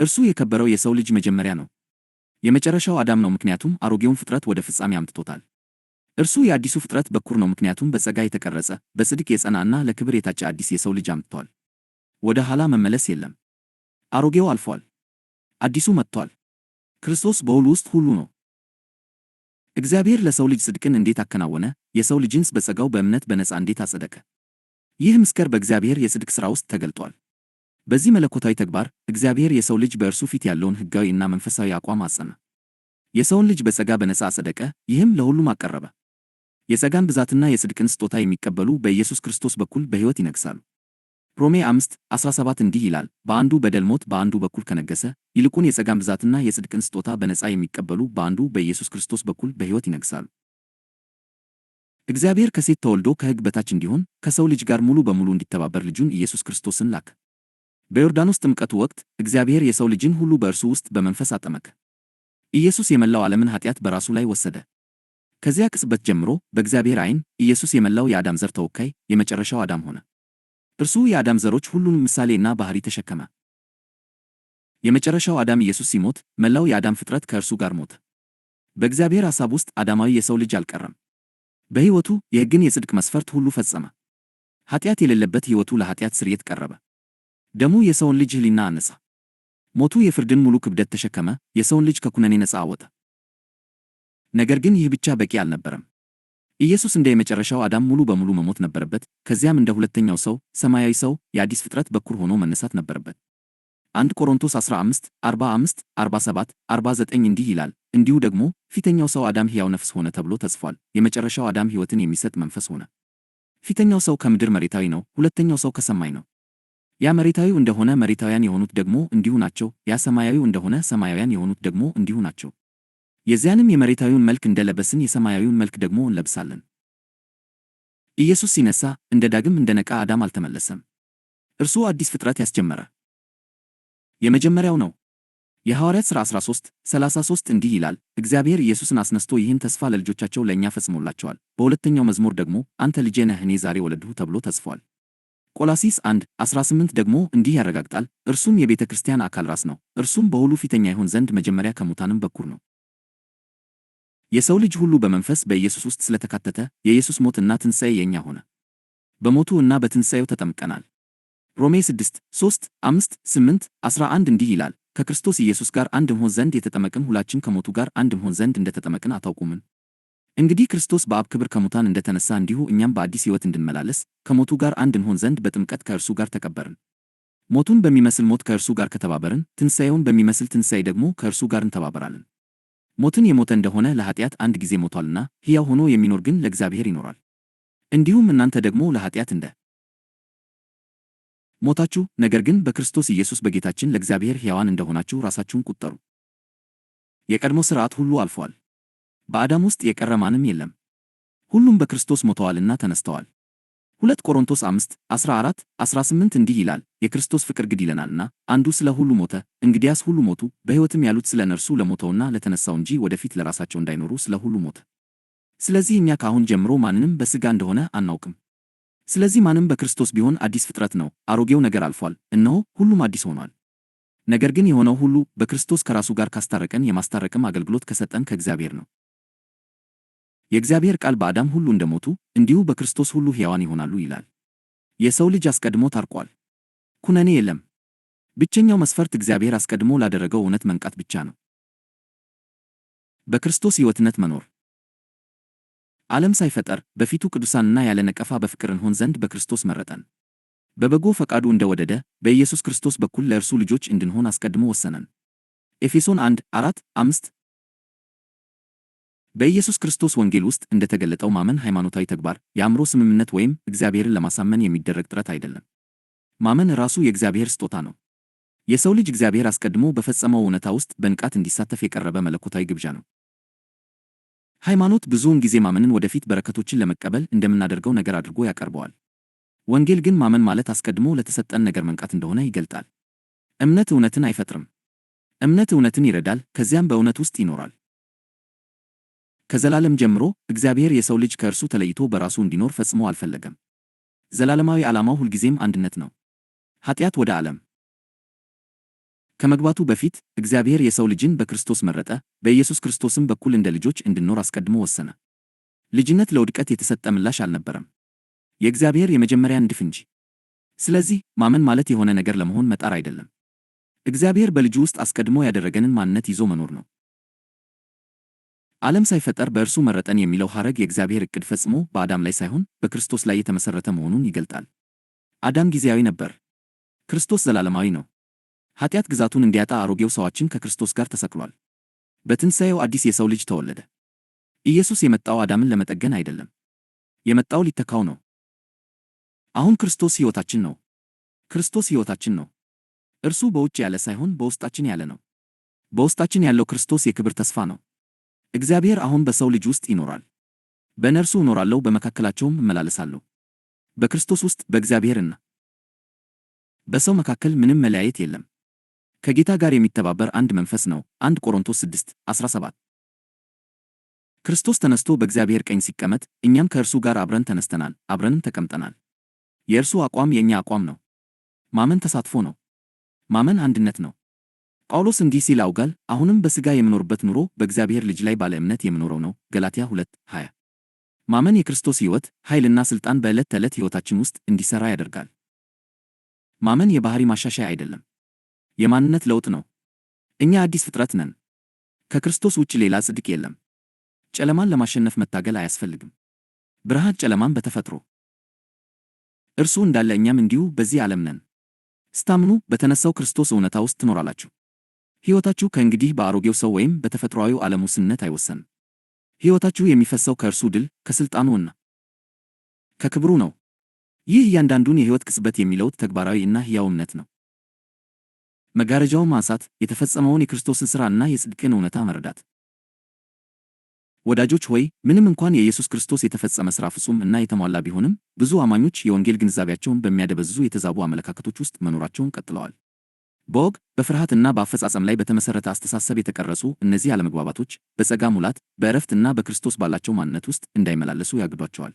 እርሱ የከበረው የሰው ልጅ መጀመሪያ ነው። የመጨረሻው አዳም ነው፣ ምክንያቱም አሮጌውን ፍጥረት ወደ ፍጻሜ አምጥቶታል። እርሱ የአዲሱ ፍጥረት በኩር ነው፣ ምክንያቱም በጸጋ የተቀረጸ፣ በጽድቅ የጸናና ለክብር የታጨ አዲስ የሰው ልጅ አምጥቷል። ወደ ኋላ መመለስ የለም። አሮጌው አልፏል፣ አዲሱ መጥቷል። ክርስቶስ በሁሉ ውስጥ ሁሉ ነው። እግዚአብሔር ለሰው ልጅ ጽድቅን እንዴት አከናወነ? የሰው ልጅንስ በጸጋው በእምነት በነፃ እንዴት አጸደቀ? ይህ ምስክር በእግዚአብሔር የጽድቅ ሥራ ውስጥ ተገልጧል። በዚህ መለኮታዊ ተግባር እግዚአብሔር የሰው ልጅ በእርሱ ፊት ያለውን ሕጋዊ እና መንፈሳዊ አቋም አጸና። የሰውን ልጅ በጸጋ በነጻ አጸደቀ፣ ይህም ለሁሉም አቀረበ። የጸጋን ብዛትና የጽድቅን ስጦታ የሚቀበሉ በኢየሱስ ክርስቶስ በኩል በሕይወት ይነግሣሉ። ሮሜ 5:17 እንዲህ ይላል፣ በአንዱ በደል ሞት በአንዱ በኩል ከነገሰ፣ ይልቁን የጸጋን ብዛትና የጽድቅን ስጦታ በነጻ የሚቀበሉ በአንዱ በኢየሱስ ክርስቶስ በኩል በሕይወት ይነግሣሉ። እግዚአብሔር ከሴት ተወልዶ ከሕግ በታች እንዲሆን ከሰው ልጅ ጋር ሙሉ በሙሉ እንዲተባበር ልጁን ኢየሱስ ክርስቶስን ላከ። በዮርዳኖስ ጥምቀቱ ወቅት እግዚአብሔር የሰው ልጅን ሁሉ በእርሱ ውስጥ በመንፈስ አጠመቀ። ኢየሱስ የመላው ዓለምን ኃጢአት በራሱ ላይ ወሰደ። ከዚያ ቅጽበት ጀምሮ በእግዚአብሔር ዓይን ኢየሱስ የመላው የአዳም ዘር ተወካይ፣ የመጨረሻው አዳም ሆነ። እርሱ የአዳም ዘሮች ሁሉንም ምሳሌና ባህሪ ተሸከመ። የመጨረሻው አዳም ኢየሱስ ሲሞት መላው የአዳም ፍጥረት ከእርሱ ጋር ሞተ። በእግዚአብሔር ሐሳብ ውስጥ አዳማዊ የሰው ልጅ አልቀረም። በሕይወቱ የሕግን የጽድቅ መስፈርት ሁሉ ፈጸመ። ኃጢአት የሌለበት ሕይወቱ ለኃጢአት ስርየት ቀረበ። ደሙ የሰውን ልጅ ሕሊና አነጻ። ሞቱ የፍርድን ሙሉ ክብደት ተሸከመ፣ የሰውን ልጅ ከኩነኔ ነፃ አወጣ። ነገር ግን ይህ ብቻ በቂ አልነበረም። ኢየሱስ እንደ የመጨረሻው አዳም ሙሉ በሙሉ መሞት ነበረበት። ከዚያም እንደ ሁለተኛው ሰው፣ ሰማያዊ ሰው፣ የአዲስ ፍጥረት በኩር ሆኖ መነሳት ነበረበት። 1 ቆሮንቶስ 15 45 47 49 እንዲህ ይላል፣ እንዲሁ ደግሞ ፊተኛው ሰው አዳም ሕያው ነፍስ ሆነ ተብሎ ተጽፏል። የመጨረሻው አዳም ሕይወትን የሚሰጥ መንፈስ ሆነ። ፊተኛው ሰው ከምድር መሬታዊ ነው፣ ሁለተኛው ሰው ከሰማይ ነው። ያ መሬታዊው እንደሆነ መሬታውያን የሆኑት ደግሞ እንዲሁ ናቸው። ያ ሰማያዊው እንደሆነ ሰማያውያን የሆኑት ደግሞ እንዲሁ ናቸው። የዚያንም የመሬታዊውን መልክ እንደለበስን የሰማያዊውን መልክ ደግሞ እንለብሳለን። ኢየሱስ ሲነሳ እንደ ዳግም እንደነቃ አዳም አልተመለሰም። እርሱ አዲስ ፍጥረት ያስጀመረ የመጀመሪያው ነው። የሐዋርያት ሥራ 13:33 እንዲህ ይላል፣ እግዚአብሔር ኢየሱስን አስነስቶ ይህን ተስፋ ለልጆቻቸው ለእኛ ፈጽሞላቸዋል። በሁለተኛው መዝሙር ደግሞ አንተ ልጄ ነህ እኔ ዛሬ ወለድሁ ተብሎ ተጽፏል። ቆላሲስ 1:18 ደግሞ እንዲህ ያረጋግጣል፣ እርሱም የቤተ ክርስቲያን አካል ራስ ነው፣ እርሱም በሁሉ ፊተኛ ይሆን ዘንድ መጀመሪያ ከሙታንም በኩር ነው። የሰው ልጅ ሁሉ በመንፈስ በኢየሱስ ውስጥ ስለተካተተ የኢየሱስ ሞት እና ትንሣኤ የእኛ ሆነ። በሞቱ እና በትንሣኤው ተጠምቀናል። ሮሜ 6 3 5 8 11 እንዲህ ይላል፣ ከክርስቶስ ኢየሱስ ጋር አንድ እንሆን ዘንድ የተጠመቅን ሁላችን ከሞቱ ጋር አንድ እንሆን ዘንድ እንደተጠመቅን አታውቁምን? እንግዲህ ክርስቶስ በአብ ክብር ከሙታን እንደተነሳ እንዲሁ እኛም በአዲስ ሕይወት እንድንመላለስ ከሞቱ ጋር አንድ እንሆን ዘንድ በጥምቀት ከእርሱ ጋር ተቀበርን። ሞቱን በሚመስል ሞት ከእርሱ ጋር ከተባበርን፣ ትንሣኤውን በሚመስል ትንሣኤ ደግሞ ከእርሱ ጋር እንተባበራለን። ሞትን የሞተ እንደሆነ ለኃጢአት አንድ ጊዜ ሞቷልና፣ ሕያው ሆኖ የሚኖር ግን ለእግዚአብሔር ይኖራል። እንዲሁም እናንተ ደግሞ ለኃጢአት እንደ ሞታችሁ፣ ነገር ግን በክርስቶስ ኢየሱስ በጌታችን ለእግዚአብሔር ሕያዋን እንደሆናችሁ ራሳችሁን ቁጠሩ። የቀድሞ ሥርዓት ሁሉ አልፏል። በአዳም ውስጥ የቀረ ማንም የለም። ሁሉም በክርስቶስ ሞተዋልና ተነስተዋል። 2 ቆሮንቶስ 5 14 18 እንዲህ ይላል፣ የክርስቶስ ፍቅር ግድ ይለናልና አንዱ ስለ ሁሉ ሞተ፣ እንግዲያስ ሁሉ ሞቱ፣ በሕይወትም ያሉት ስለ እነርሱ ለሞተውና ለተነሳው እንጂ ወደፊት ለራሳቸው እንዳይኖሩ ስለ ሁሉ ሞተ። ስለዚህ እኛ ከአሁን ጀምሮ ማንንም በሥጋ እንደሆነ አናውቅም። ስለዚህ ማንም በክርስቶስ ቢሆን አዲስ ፍጥረት ነው፣ አሮጌው ነገር አልፏል፣ እነሆ ሁሉም አዲስ ሆኗል። ነገር ግን የሆነው ሁሉ በክርስቶስ ከራሱ ጋር ካስታረቀን የማስታረቅም አገልግሎት ከሰጠን ከእግዚአብሔር ነው። የእግዚአብሔር ቃል በአዳም ሁሉ እንደሞቱ እንዲሁ በክርስቶስ ሁሉ ሕያዋን ይሆናሉ ይላል። የሰው ልጅ አስቀድሞ ታርቋል። ኩነኔ የለም። ብቸኛው መስፈርት እግዚአብሔር አስቀድሞ ላደረገው እውነት መንቃት ብቻ ነው። በክርስቶስ ሕይወትነት መኖር። ዓለም ሳይፈጠር በፊቱ ቅዱሳንና ያለ ነቀፋ በፍቅር እንሆን ዘንድ በክርስቶስ መረጠን። በበጎ ፈቃዱ እንደወደደ በኢየሱስ ክርስቶስ በኩል ለእርሱ ልጆች እንድንሆን አስቀድሞ ወሰነን። ኤፌሶን 1 4 5። በኢየሱስ ክርስቶስ ወንጌል ውስጥ እንደተገለጠው ማመን ሃይማኖታዊ ተግባር፣ የአእምሮ ስምምነት ወይም እግዚአብሔርን ለማሳመን የሚደረግ ጥረት አይደለም። ማመን ራሱ የእግዚአብሔር ስጦታ ነው። የሰው ልጅ እግዚአብሔር አስቀድሞ በፈጸመው እውነታ ውስጥ በንቃት እንዲሳተፍ የቀረበ መለኮታዊ ግብዣ ነው። ሃይማኖት ብዙውን ጊዜ ማመንን ወደፊት በረከቶችን ለመቀበል እንደምናደርገው ነገር አድርጎ ያቀርበዋል። ወንጌል ግን ማመን ማለት አስቀድሞ ለተሰጠን ነገር መንቃት እንደሆነ ይገልጣል። እምነት እውነትን አይፈጥርም። እምነት እውነትን ይረዳል፣ ከዚያም በእውነት ውስጥ ይኖራል። ከዘላለም ጀምሮ እግዚአብሔር የሰው ልጅ ከእርሱ ተለይቶ በራሱ እንዲኖር ፈጽሞ አልፈለገም። ዘላለማዊ ዓላማው ሁልጊዜም አንድነት ነው። ኃጢአት ወደ ዓለም ከመግባቱ በፊት እግዚአብሔር የሰው ልጅን በክርስቶስ መረጠ፣ በኢየሱስ ክርስቶስም በኩል እንደ ልጆች እንድንኖር አስቀድሞ ወሰነ። ልጅነት ለውድቀት የተሰጠ ምላሽ አልነበረም፣ የእግዚአብሔር የመጀመሪያ ንድፍ እንጂ። ስለዚህ ማመን ማለት የሆነ ነገር ለመሆን መጣር አይደለም። እግዚአብሔር በልጁ ውስጥ አስቀድሞ ያደረገንን ማንነት ይዞ መኖር ነው። ዓለም ሳይፈጠር በእርሱ መረጠን የሚለው ሐረግ የእግዚአብሔር ዕቅድ ፈጽሞ በአዳም ላይ ሳይሆን በክርስቶስ ላይ የተመሠረተ መሆኑን ይገልጣል። አዳም ጊዜያዊ ነበር፣ ክርስቶስ ዘላለማዊ ነው። ኃጢአት ግዛቱን እንዲያጣ አሮጌው ሰዋችን ከክርስቶስ ጋር ተሰቅሏል። በትንሣኤው አዲስ የሰው ልጅ ተወለደ። ኢየሱስ የመጣው አዳምን ለመጠገን አይደለም። የመጣው ሊተካው ነው። አሁን ክርስቶስ ሕይወታችን ነው። ክርስቶስ ሕይወታችን ነው። እርሱ በውጭ ያለ ሳይሆን በውስጣችን ያለ ነው። በውስጣችን ያለው ክርስቶስ የክብር ተስፋ ነው። እግዚአብሔር አሁን በሰው ልጅ ውስጥ ይኖራል። በእነርሱ እኖራለሁ፣ በመካከላቸውም እመላለሳለሁ። በክርስቶስ ውስጥ በእግዚአብሔርና በሰው መካከል ምንም መለያየት የለም። ከጌታ ጋር የሚተባበር አንድ መንፈስ ነው። 1 ቆሮንቶስ 6:17። ክርስቶስ ተነስቶ በእግዚአብሔር ቀኝ ሲቀመጥ እኛም ከእርሱ ጋር አብረን ተነስተናል፣ አብረንም ተቀምጠናል። የእርሱ አቋም የእኛ አቋም ነው። ማመን ተሳትፎ ነው። ማመን አንድነት ነው። ጳውሎስ እንዲህ ሲል አውጋል፣ አሁንም በሥጋ የምኖርበት ኑሮ በእግዚአብሔር ልጅ ላይ ባለ እምነት የምኖረው ነው። ገላትያ 2:20። ማመን የክርስቶስ ሕይወት፣ ኃይልና ሥልጣን በዕለት ተዕለት ሕይወታችን ውስጥ እንዲሠራ ያደርጋል። ማመን የባህሪ ማሻሻያ አይደለም፣ የማንነት ለውጥ ነው። እኛ አዲስ ፍጥረት ነን። ከክርስቶስ ውጭ ሌላ ጽድቅ የለም። ጨለማን ለማሸነፍ መታገል አያስፈልግም። ብርሃን ጨለማን በተፈጥሮ እርሱ እንዳለ እኛም እንዲሁ በዚህ ዓለም ነን። ስታምኑ በተነሳው ክርስቶስ እውነታ ውስጥ ትኖራላችሁ። ሕይወታችሁ ከእንግዲህ በአሮጌው ሰው ወይም በተፈጥሯዊው ዓለም ውስንነት አይወሰንም። ሕይወታችሁ የሚፈሰው ከእርሱ ድል፣ ከሥልጣኑ እና ከክብሩ ነው። ይህ እያንዳንዱን የሕይወት ቅጽበት የሚለውጥ ተግባራዊ እና ሕያው እምነት ነው። መጋረጃውን ማንሳት፣ የተፈጸመውን የክርስቶስን ሥራ እና የጽድቅን እውነታ መረዳት። ወዳጆች ሆይ፣ ምንም እንኳን የኢየሱስ ክርስቶስ የተፈጸመ ሥራ ፍጹም እና የተሟላ ቢሆንም፣ ብዙ አማኞች የወንጌል ግንዛቤያቸውን በሚያደበዝዙ የተዛቡ አመለካከቶች ውስጥ መኖራቸውን ቀጥለዋል። በወግ፣ በፍርሃት እና በአፈጻጸም ላይ በተመሠረተ አስተሳሰብ የተቀረጹ እነዚህ አለመግባባቶች በጸጋ ሙላት፣ በዕረፍት እና በክርስቶስ ባላቸው ማንነት ውስጥ እንዳይመላለሱ ያግዷቸዋል።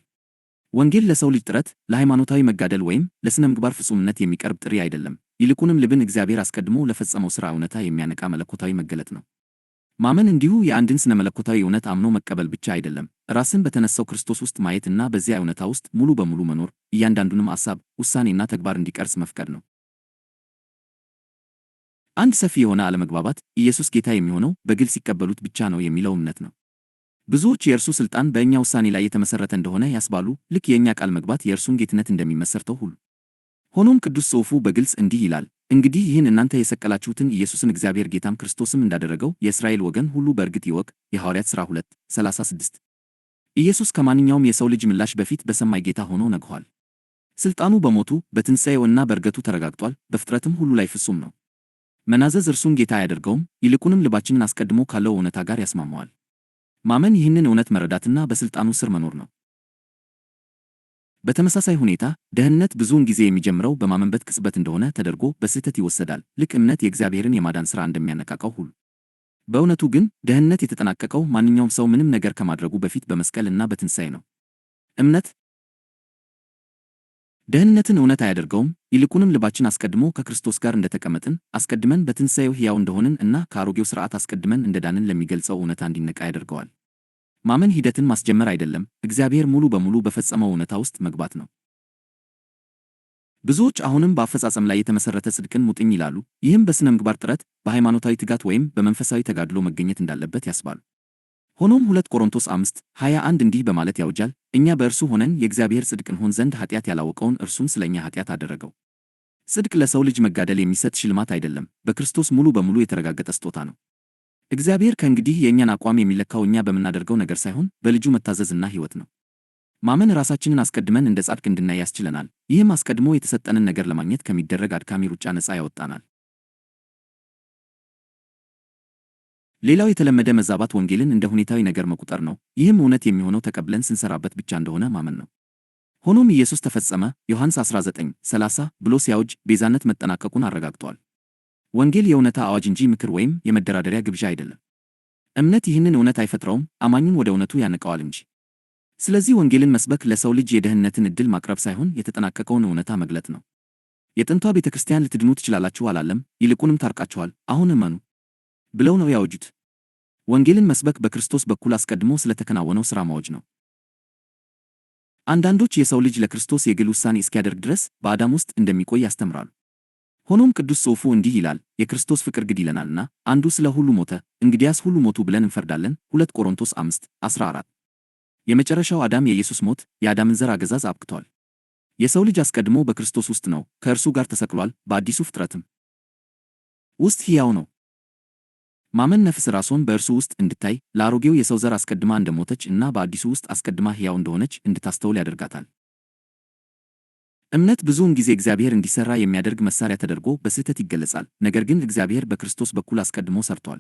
ወንጌል ለሰው ልጅ ጥረት፣ ለሃይማኖታዊ መጋደል ወይም ለሥነ ምግባር ፍጹምነት የሚቀርብ ጥሪ አይደለም። ይልቁንም ልብን እግዚአብሔር አስቀድሞ ለፈጸመው ሥራ እውነታ የሚያነቃ መለኮታዊ መገለጥ ነው። ማመን እንዲሁ የአንድን ስነ መለኮታዊ እውነት አምኖ መቀበል ብቻ አይደለም። ራስን በተነሳው ክርስቶስ ውስጥ ማየት እና በዚያ እውነታ ውስጥ ሙሉ በሙሉ መኖር፣ እያንዳንዱንም ሐሳብ፣ ውሳኔና ተግባር እንዲቀርጽ መፍቀድ ነው። አንድ ሰፊ የሆነ አለመግባባት ኢየሱስ ጌታ የሚሆነው በግል ሲቀበሉት ብቻ ነው የሚለው እምነት ነው። ብዙዎች የእርሱ ሥልጣን በእኛ ውሳኔ ላይ የተመሠረተ እንደሆነ ያስባሉ፣ ልክ የእኛ ቃል መግባት የእርሱን ጌትነት እንደሚመሰርተው ሁሉ። ሆኖም ቅዱስ ጽሑፉ በግልጽ እንዲህ ይላል፣ እንግዲህ ይህን እናንተ የሰቀላችሁትን ኢየሱስን እግዚአብሔር ጌታም ክርስቶስም እንዳደረገው የእስራኤል ወገን ሁሉ በእርግጥ ይወቅ። የሐዋርያት ሥራ 2:36። ኢየሱስ ከማንኛውም የሰው ልጅ ምላሽ በፊት በሰማይ ጌታ ሆኖ ነግኋል። ሥልጣኑ በሞቱ፣ በትንሣኤው እና በዕርገቱ ተረጋግጧል፣ በፍጥረትም ሁሉ ላይ ፍጹም ነው። መናዘዝ እርሱን ጌታ አያደርገውም፣ ይልቁንም ልባችንን አስቀድሞ ካለው እውነታ ጋር ያስማማዋል። ማመን ይህንን እውነት መረዳትና በሥልጣኑ ስር መኖር ነው። በተመሳሳይ ሁኔታ ደህንነት ብዙውን ጊዜ የሚጀምረው በማመንበት ቅጽበት እንደሆነ ተደርጎ በስህተት ይወሰዳል፣ ልክ እምነት የእግዚአብሔርን የማዳን ሥራ እንደሚያነቃቃው ሁሉ። በእውነቱ ግን ደህንነት የተጠናቀቀው ማንኛውም ሰው ምንም ነገር ከማድረጉ በፊት በመስቀል እና በትንሣኤ ነው። እምነት ደህንነትን እውነት አያደርገውም፣ ይልቁንም ልባችን አስቀድሞ ከክርስቶስ ጋር እንደተቀመጥን፣ አስቀድመን በትንሣኤው ሕያው እንደሆንን እና ከአሮጌው ሥርዓት አስቀድመን እንደዳንን ለሚገልጸው እውነታ እንዲነቃ ያደርገዋል። ማመን ሂደትን ማስጀመር አይደለም፣ እግዚአብሔር ሙሉ በሙሉ በፈጸመው እውነታ ውስጥ መግባት ነው። ብዙዎች አሁንም በአፈጻጸም ላይ የተመሠረተ ጽድቅን ሙጥኝ ይላሉ፣ ይህም በሥነ ምግባር ጥረት፣ በሃይማኖታዊ ትጋት ወይም በመንፈሳዊ ተጋድሎ መገኘት እንዳለበት ያስባሉ። ሆኖም 2 ቆሮንቶስ 5:21 እንዲህ በማለት ያውጃል፣ እኛ በእርሱ ሆነን የእግዚአብሔር ጽድቅ እንሆን ዘንድ ኃጢአት ያላወቀውን እርሱን ስለ እኛ ኃጢአት አደረገው። ጽድቅ ለሰው ልጅ መጋደል የሚሰጥ ሽልማት አይደለም፣ በክርስቶስ ሙሉ በሙሉ የተረጋገጠ ስጦታ ነው። እግዚአብሔር ከእንግዲህ የእኛን አቋም የሚለካው እኛ በምናደርገው ነገር ሳይሆን በልጁ መታዘዝና ሕይወት ነው። ማመን ራሳችንን አስቀድመን እንደ ጻድቅ እንድናይ ያስችለናል። ይህም አስቀድሞ የተሰጠንን ነገር ለማግኘት ከሚደረግ አድካሚ ሩጫ ነፃ ያወጣናል። ሌላው የተለመደ መዛባት ወንጌልን እንደ ሁኔታዊ ነገር መቁጠር ነው። ይህም እውነት የሚሆነው ተቀብለን ስንሰራበት ብቻ እንደሆነ ማመን ነው። ሆኖም ኢየሱስ ተፈጸመ ዮሐንስ 19:30 ብሎ ሲያውጅ ቤዛነት መጠናቀቁን አረጋግጧል። ወንጌል የእውነታ አዋጅ እንጂ ምክር ወይም የመደራደሪያ ግብዣ አይደለም። እምነት ይህንን እውነት አይፈጥረውም፣ አማኙን ወደ እውነቱ ያነቀዋል እንጂ። ስለዚህ ወንጌልን መስበክ ለሰው ልጅ የደህንነትን ዕድል ማቅረብ ሳይሆን የተጠናቀቀውን እውነታ መግለጥ ነው። የጥንቷ ቤተ ክርስቲያን ልትድኑ ትችላላችሁ አላለም፣ ይልቁንም ታርቃችኋል፣ አሁን እመኑ ብለው ነው ያወጁት። ወንጌልን መስበክ በክርስቶስ በኩል አስቀድሞ ስለተከናወነው ሥራ ማወጅ ነው። አንዳንዶች የሰው ልጅ ለክርስቶስ የግል ውሳኔ እስኪያደርግ ድረስ በአዳም ውስጥ እንደሚቆይ ያስተምራሉ። ሆኖም ቅዱስ ጽሑፉ እንዲህ ይላል፣ የክርስቶስ ፍቅር ግድ ይለናልና አንዱ ስለ ሁሉ ሞተ፣ እንግዲያስ ሁሉ ሞቱ ብለን እንፈርዳለን። 2 ቆሮንቶስ 5:14። የመጨረሻው አዳም የኢየሱስ ሞት የአዳምን ዘር አገዛዝ አብቅቷል። የሰው ልጅ አስቀድሞ በክርስቶስ ውስጥ ነው፣ ከእርሱ ጋር ተሰቅሏል፣ በአዲሱ ፍጥረትም ውስጥ ሕያው ነው። ማመን ነፍስ ራሷን በእርሱ ውስጥ እንድታይ፣ ለአሮጌው የሰው ዘር አስቀድማ እንደሞተች እና በአዲሱ ውስጥ አስቀድማ ሕያው እንደሆነች እንድታስተውል ያደርጋታል። እምነት ብዙውን ጊዜ እግዚአብሔር እንዲሠራ የሚያደርግ መሳሪያ ተደርጎ በስህተት ይገለጻል፣ ነገር ግን እግዚአብሔር በክርስቶስ በኩል አስቀድሞ ሰርቷል።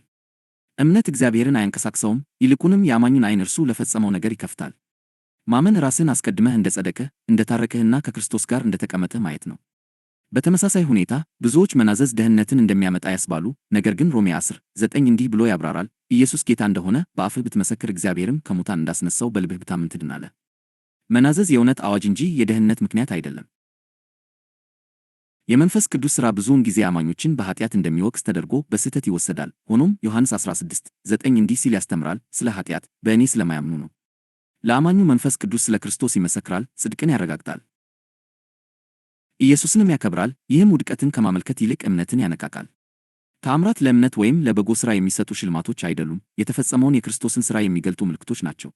እምነት እግዚአብሔርን አያንቀሳቅሰውም፣ ይልቁንም የአማኙን ዓይን እርሱ ለፈጸመው ነገር ይከፍታል። ማመን ራስህን አስቀድመህ እንደጸደቅህ፣ እንደታረቅህና ከክርስቶስ ጋር እንደተቀመጥህ ማየት ነው። በተመሳሳይ ሁኔታ ብዙዎች መናዘዝ ደህንነትን እንደሚያመጣ ያስባሉ፣ ነገር ግን ሮሜ 10:9 እንዲህ ብሎ ያብራራል፣ ኢየሱስ ጌታ እንደሆነ በአፍህ ብትመሰክር እግዚአብሔርም ከሙታን እንዳስነሳው በልብህ ብታምን ትድናለህ። መናዘዝ የእውነት አዋጅ እንጂ የደህንነት ምክንያት አይደለም። የመንፈስ ቅዱስ ሥራ ብዙውን ጊዜ አማኞችን በኃጢአት እንደሚወቅስ ተደርጎ በስህተት ይወሰዳል። ሆኖም ዮሐንስ 16:9 እንዲህ ሲል ያስተምራል፣ ስለ ኃጢአት በእኔ ስለማያምኑ ነው። ለአማኙ መንፈስ ቅዱስ ስለ ክርስቶስ ይመሰክራል፣ ጽድቅን ያረጋግጣል፣ ኢየሱስንም ያከብራል። ይህም ውድቀትን ከማመልከት ይልቅ እምነትን ያነቃቃል። ተአምራት ለእምነት ወይም ለበጎ ሥራ የሚሰጡ ሽልማቶች አይደሉም፣ የተፈጸመውን የክርስቶስን ሥራ የሚገልጡ ምልክቶች ናቸው።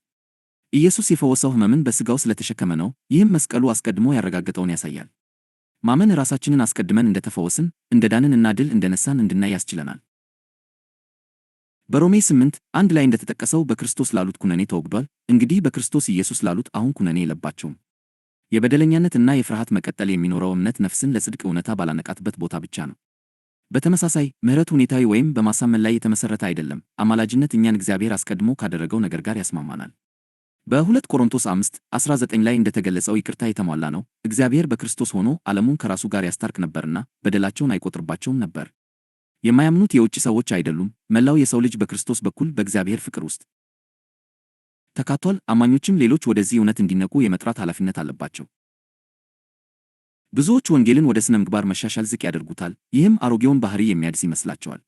ኢየሱስ የፈወሰው ሕመምን በሥጋው ስለተሸከመ ነው፣ ይህም መስቀሉ አስቀድሞ ያረጋገጠውን ያሳያል። ማመን ራሳችንን አስቀድመን እንደተፈወስን፣ እንደዳንን እና ድል እንደነሳን እንድናይ ያስችለናል። በሮሜ 8:1 ላይ እንደተጠቀሰው በክርስቶስ ላሉት ኩነኔ ተወግዷል፣ እንግዲህ በክርስቶስ ኢየሱስ ላሉት አሁን ኩነኔ የለባቸውም። የበደለኛነት እና የፍርሃት መቀጠል የሚኖረው እምነት ነፍስን ለጽድቅ እውነታ ባላነቃትበት ቦታ ብቻ ነው። በተመሳሳይ ምሕረት ሁኔታዊ ወይም በማሳመን ላይ የተመሠረተ አይደለም። አማላጅነት እኛን እግዚአብሔር አስቀድሞ ካደረገው ነገር ጋር ያስማማናል። በ2 ቆሮንቶስ 5:19 ላይ እንደተገለጸው ይቅርታ የተሟላ ነው። እግዚአብሔር በክርስቶስ ሆኖ ዓለሙን ከራሱ ጋር ያስታርቅ ነበርና በደላቸውን አይቆጥርባቸውም ነበር። የማያምኑት የውጭ ሰዎች አይደሉም። መላው የሰው ልጅ በክርስቶስ በኩል በእግዚአብሔር ፍቅር ውስጥ ተካቷል። አማኞችም ሌሎች ወደዚህ እውነት እንዲነቁ የመጥራት ኃላፊነት አለባቸው። ብዙዎች ወንጌልን ወደ ስነ ምግባር መሻሻል ዝቅ ያደርጉታል፣ ይህም አሮጌውን ባህሪ የሚያድስ ይመስላቸዋል።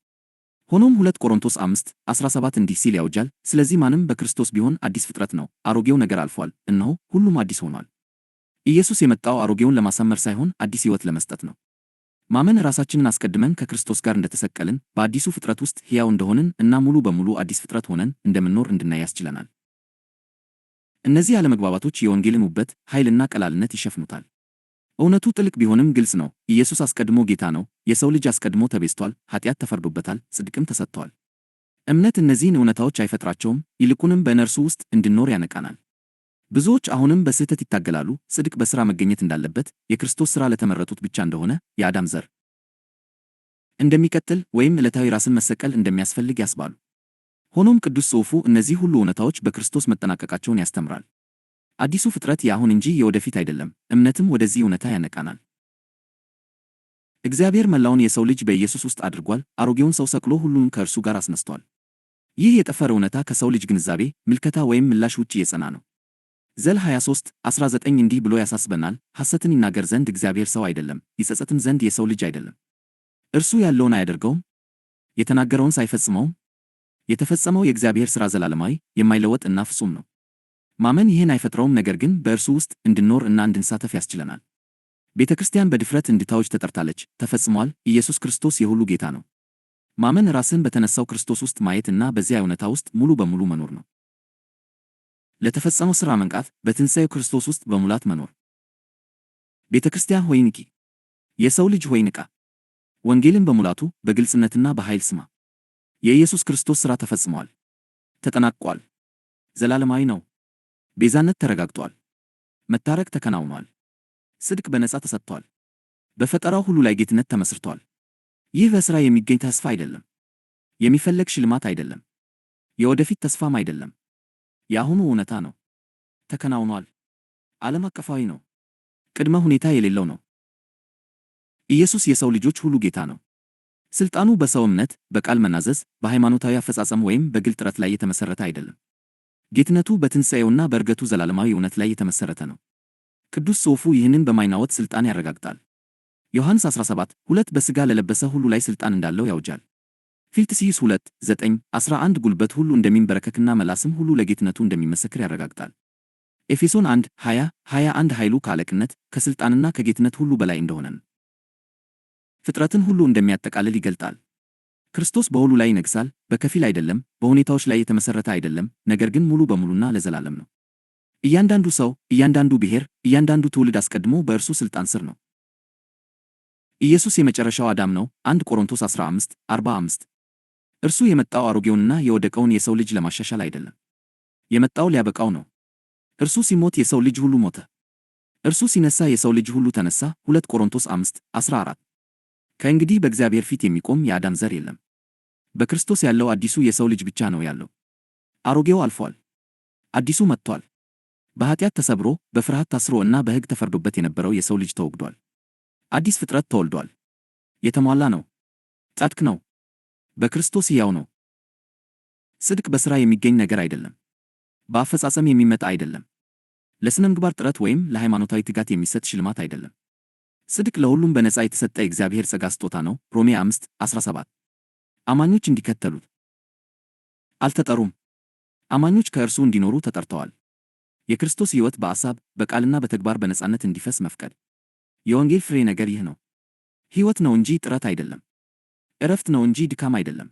ሆኖም 2 ቆሮንቶስ 5:17 እንዲህ ሲል ያውጃል፣ ስለዚህ ማንም በክርስቶስ ቢሆን አዲስ ፍጥረት ነው፣ አሮጌው ነገር አልፏል፣ እነሆ ሁሉም አዲስ ሆኗል። ኢየሱስ የመጣው አሮጌውን ለማሳመር ሳይሆን አዲስ ሕይወት ለመስጠት ነው። ማመን ራሳችንን አስቀድመን ከክርስቶስ ጋር እንደተሰቀልን፣ በአዲሱ ፍጥረት ውስጥ ሕያው እንደሆንን እና ሙሉ በሙሉ አዲስ ፍጥረት ሆነን እንደምንኖር እንድናይ ያስችለናል። እነዚህ አለመግባባቶች የወንጌልን ውበት፣ ኃይልና ቀላልነት ይሸፍኑታል። እውነቱ ጥልቅ ቢሆንም ግልጽ ነው። ኢየሱስ አስቀድሞ ጌታ ነው። የሰው ልጅ አስቀድሞ ተቤዝቷል፣ ኃጢአት ተፈርዶበታል፣ ጽድቅም ተሰጥቷል። እምነት እነዚህን እውነታዎች አይፈጥራቸውም፣ ይልቁንም በእነርሱ ውስጥ እንድንኖር ያነቃናል። ብዙዎች አሁንም በስህተት ይታገላሉ፣ ጽድቅ በሥራ መገኘት እንዳለበት፣ የክርስቶስ ሥራ ለተመረጡት ብቻ እንደሆነ፣ የአዳም ዘር እንደሚቀጥል ወይም ዕለታዊ ራስን መሰቀል እንደሚያስፈልግ ያስባሉ። ሆኖም ቅዱስ ጽሑፉ እነዚህ ሁሉ እውነታዎች በክርስቶስ መጠናቀቃቸውን ያስተምራል። አዲሱ ፍጥረት የአሁን እንጂ የወደፊት አይደለም። እምነትም ወደዚህ እውነታ ያነቃናል። እግዚአብሔር መላውን የሰው ልጅ በኢየሱስ ውስጥ አድርጓል፣ አሮጌውን ሰው ሰቅሎ ሁሉንም ከእርሱ ጋር አስነስቷል። ይህ የጠፈር እውነታ ከሰው ልጅ ግንዛቤ፣ ምልከታ ወይም ምላሽ ውጭ የጸና ነው። ዘል 23:19 እንዲህ ብሎ ያሳስበናል፣ ሐሰትን ይናገር ዘንድ እግዚአብሔር ሰው አይደለም፣ ይጸጸትም ዘንድ የሰው ልጅ አይደለም። እርሱ ያለውን አያደርገውም? የተናገረውን ሳይፈጽመውም? የተፈጸመው የእግዚአብሔር ሥራ ዘላለማዊ፣ የማይለወጥ እና ፍጹም ነው። ማመን ይህን አይፈጥረውም፣ ነገር ግን በእርሱ ውስጥ እንድንኖር እና እንድንሳተፍ ያስችለናል። ቤተ ክርስቲያን በድፍረት እንድታውጅ ተጠርታለች። ተፈጽሟል፣ ኢየሱስ ክርስቶስ የሁሉ ጌታ ነው። ማመን ራስን በተነሳው ክርስቶስ ውስጥ ማየት እና በዚያ እውነታ ውስጥ ሙሉ በሙሉ መኖር ነው። ለተፈጸመው ሥራ መንቃት፣ በትንሣኤው ክርስቶስ ውስጥ በሙላት መኖር። ቤተ ክርስቲያን ሆይ ንቂ! የሰው ልጅ ሆይ ንቃ! ወንጌልን በሙላቱ በግልጽነትና በኃይል ስማ። የኢየሱስ ክርስቶስ ሥራ ተፈጽሟል፣ ተጠናቅቋል፣ ዘላለማዊ ነው። ቤዛነት ተረጋግጧል። መታረቅ ተከናውኗል። ጽድቅ በነጻ ተሰጥቷል። በፈጠራው ሁሉ ላይ ጌትነት ተመስርቷል። ይህ በሥራ የሚገኝ ተስፋ አይደለም። የሚፈለግ ሽልማት አይደለም። የወደፊት ተስፋም አይደለም። የአሁኑ እውነታ ነው። ተከናውኗል። ዓለም አቀፋዊ ነው። ቅድመ ሁኔታ የሌለው ነው። ኢየሱስ የሰው ልጆች ሁሉ ጌታ ነው። ሥልጣኑ በሰው እምነት፣ በቃል መናዘዝ፣ በሃይማኖታዊ አፈጻጸም ወይም በግል ጥረት ላይ የተመሠረተ አይደለም። ጌትነቱ በትንሣኤውና በዕርገቱ ዘላለማዊ እውነት ላይ የተመሠረተ ነው። ቅዱስ ጽሑፉ ይህንን በማይናወጥ ሥልጣን ያረጋግጣል። ዮሐንስ 17:2 በሥጋ ለለበሰ ሁሉ ላይ ሥልጣን እንዳለው ያውጃል። ፊልጵስዩስ 2:9-11 ጉልበት ሁሉ እንደሚንበረከክና መላስም ሁሉ ለጌትነቱ እንደሚመሰክር ያረጋግጣል። ኤፌሶን 1:20-21 ኃይሉ ከአለቅነት ከሥልጣንና ከጌትነት ሁሉ በላይ እንደሆነ ፍጥረትን ሁሉ እንደሚያጠቃልል ይገልጣል። ክርስቶስ በሁሉ ላይ ይነግሣል፣ በከፊል አይደለም፣ በሁኔታዎች ላይ የተመሠረተ አይደለም፣ ነገር ግን ሙሉ በሙሉና ለዘላለም ነው። እያንዳንዱ ሰው፣ እያንዳንዱ ብሔር፣ እያንዳንዱ ትውልድ አስቀድሞ በእርሱ ሥልጣን ስር ነው። ኢየሱስ የመጨረሻው አዳም ነው። 1 ቆሮንቶስ 15:45። እርሱ የመጣው አሮጌውንና የወደቀውን የሰው ልጅ ለማሻሻል አይደለም። የመጣው ሊያበቃው ነው። እርሱ ሲሞት የሰው ልጅ ሁሉ ሞተ። እርሱ ሲነሳ የሰው ልጅ ሁሉ ተነሳ። 2 ቆሮንቶስ 5:14። ከእንግዲህ በእግዚአብሔር ፊት የሚቆም የአዳም ዘር የለም። በክርስቶስ ያለው አዲሱ የሰው ልጅ ብቻ ነው ያለው። አሮጌው አልፏል፣ አዲሱ መጥቷል። በኃጢአት ተሰብሮ፣ በፍርሃት ታስሮ እና በሕግ ተፈርዶበት የነበረው የሰው ልጅ ተወግዷል። አዲስ ፍጥረት ተወልዷል። የተሟላ ነው። ጻድቅ ነው። በክርስቶስ ሕያው ነው። ጽድቅ በሥራ የሚገኝ ነገር አይደለም። በአፈጻጸም የሚመጣ አይደለም። ለሥነ ምግባር ጥረት ወይም ለሃይማኖታዊ ትጋት የሚሰጥ ሽልማት አይደለም። ጽድቅ ለሁሉም በነፃ የተሰጠ የእግዚአብሔር ጸጋ ስጦታ ነው። ሮሜ 5:17። አማኞች እንዲከተሉት አልተጠሩም። አማኞች ከእርሱ እንዲኖሩ ተጠርተዋል። የክርስቶስ ሕይወት በአሳብ፣ በቃልና በተግባር በነፃነት እንዲፈስ መፍቀድ። የወንጌል ፍሬ ነገር ይህ ነው። ሕይወት ነው እንጂ ጥረት አይደለም። ዕረፍት ነው እንጂ ድካም አይደለም።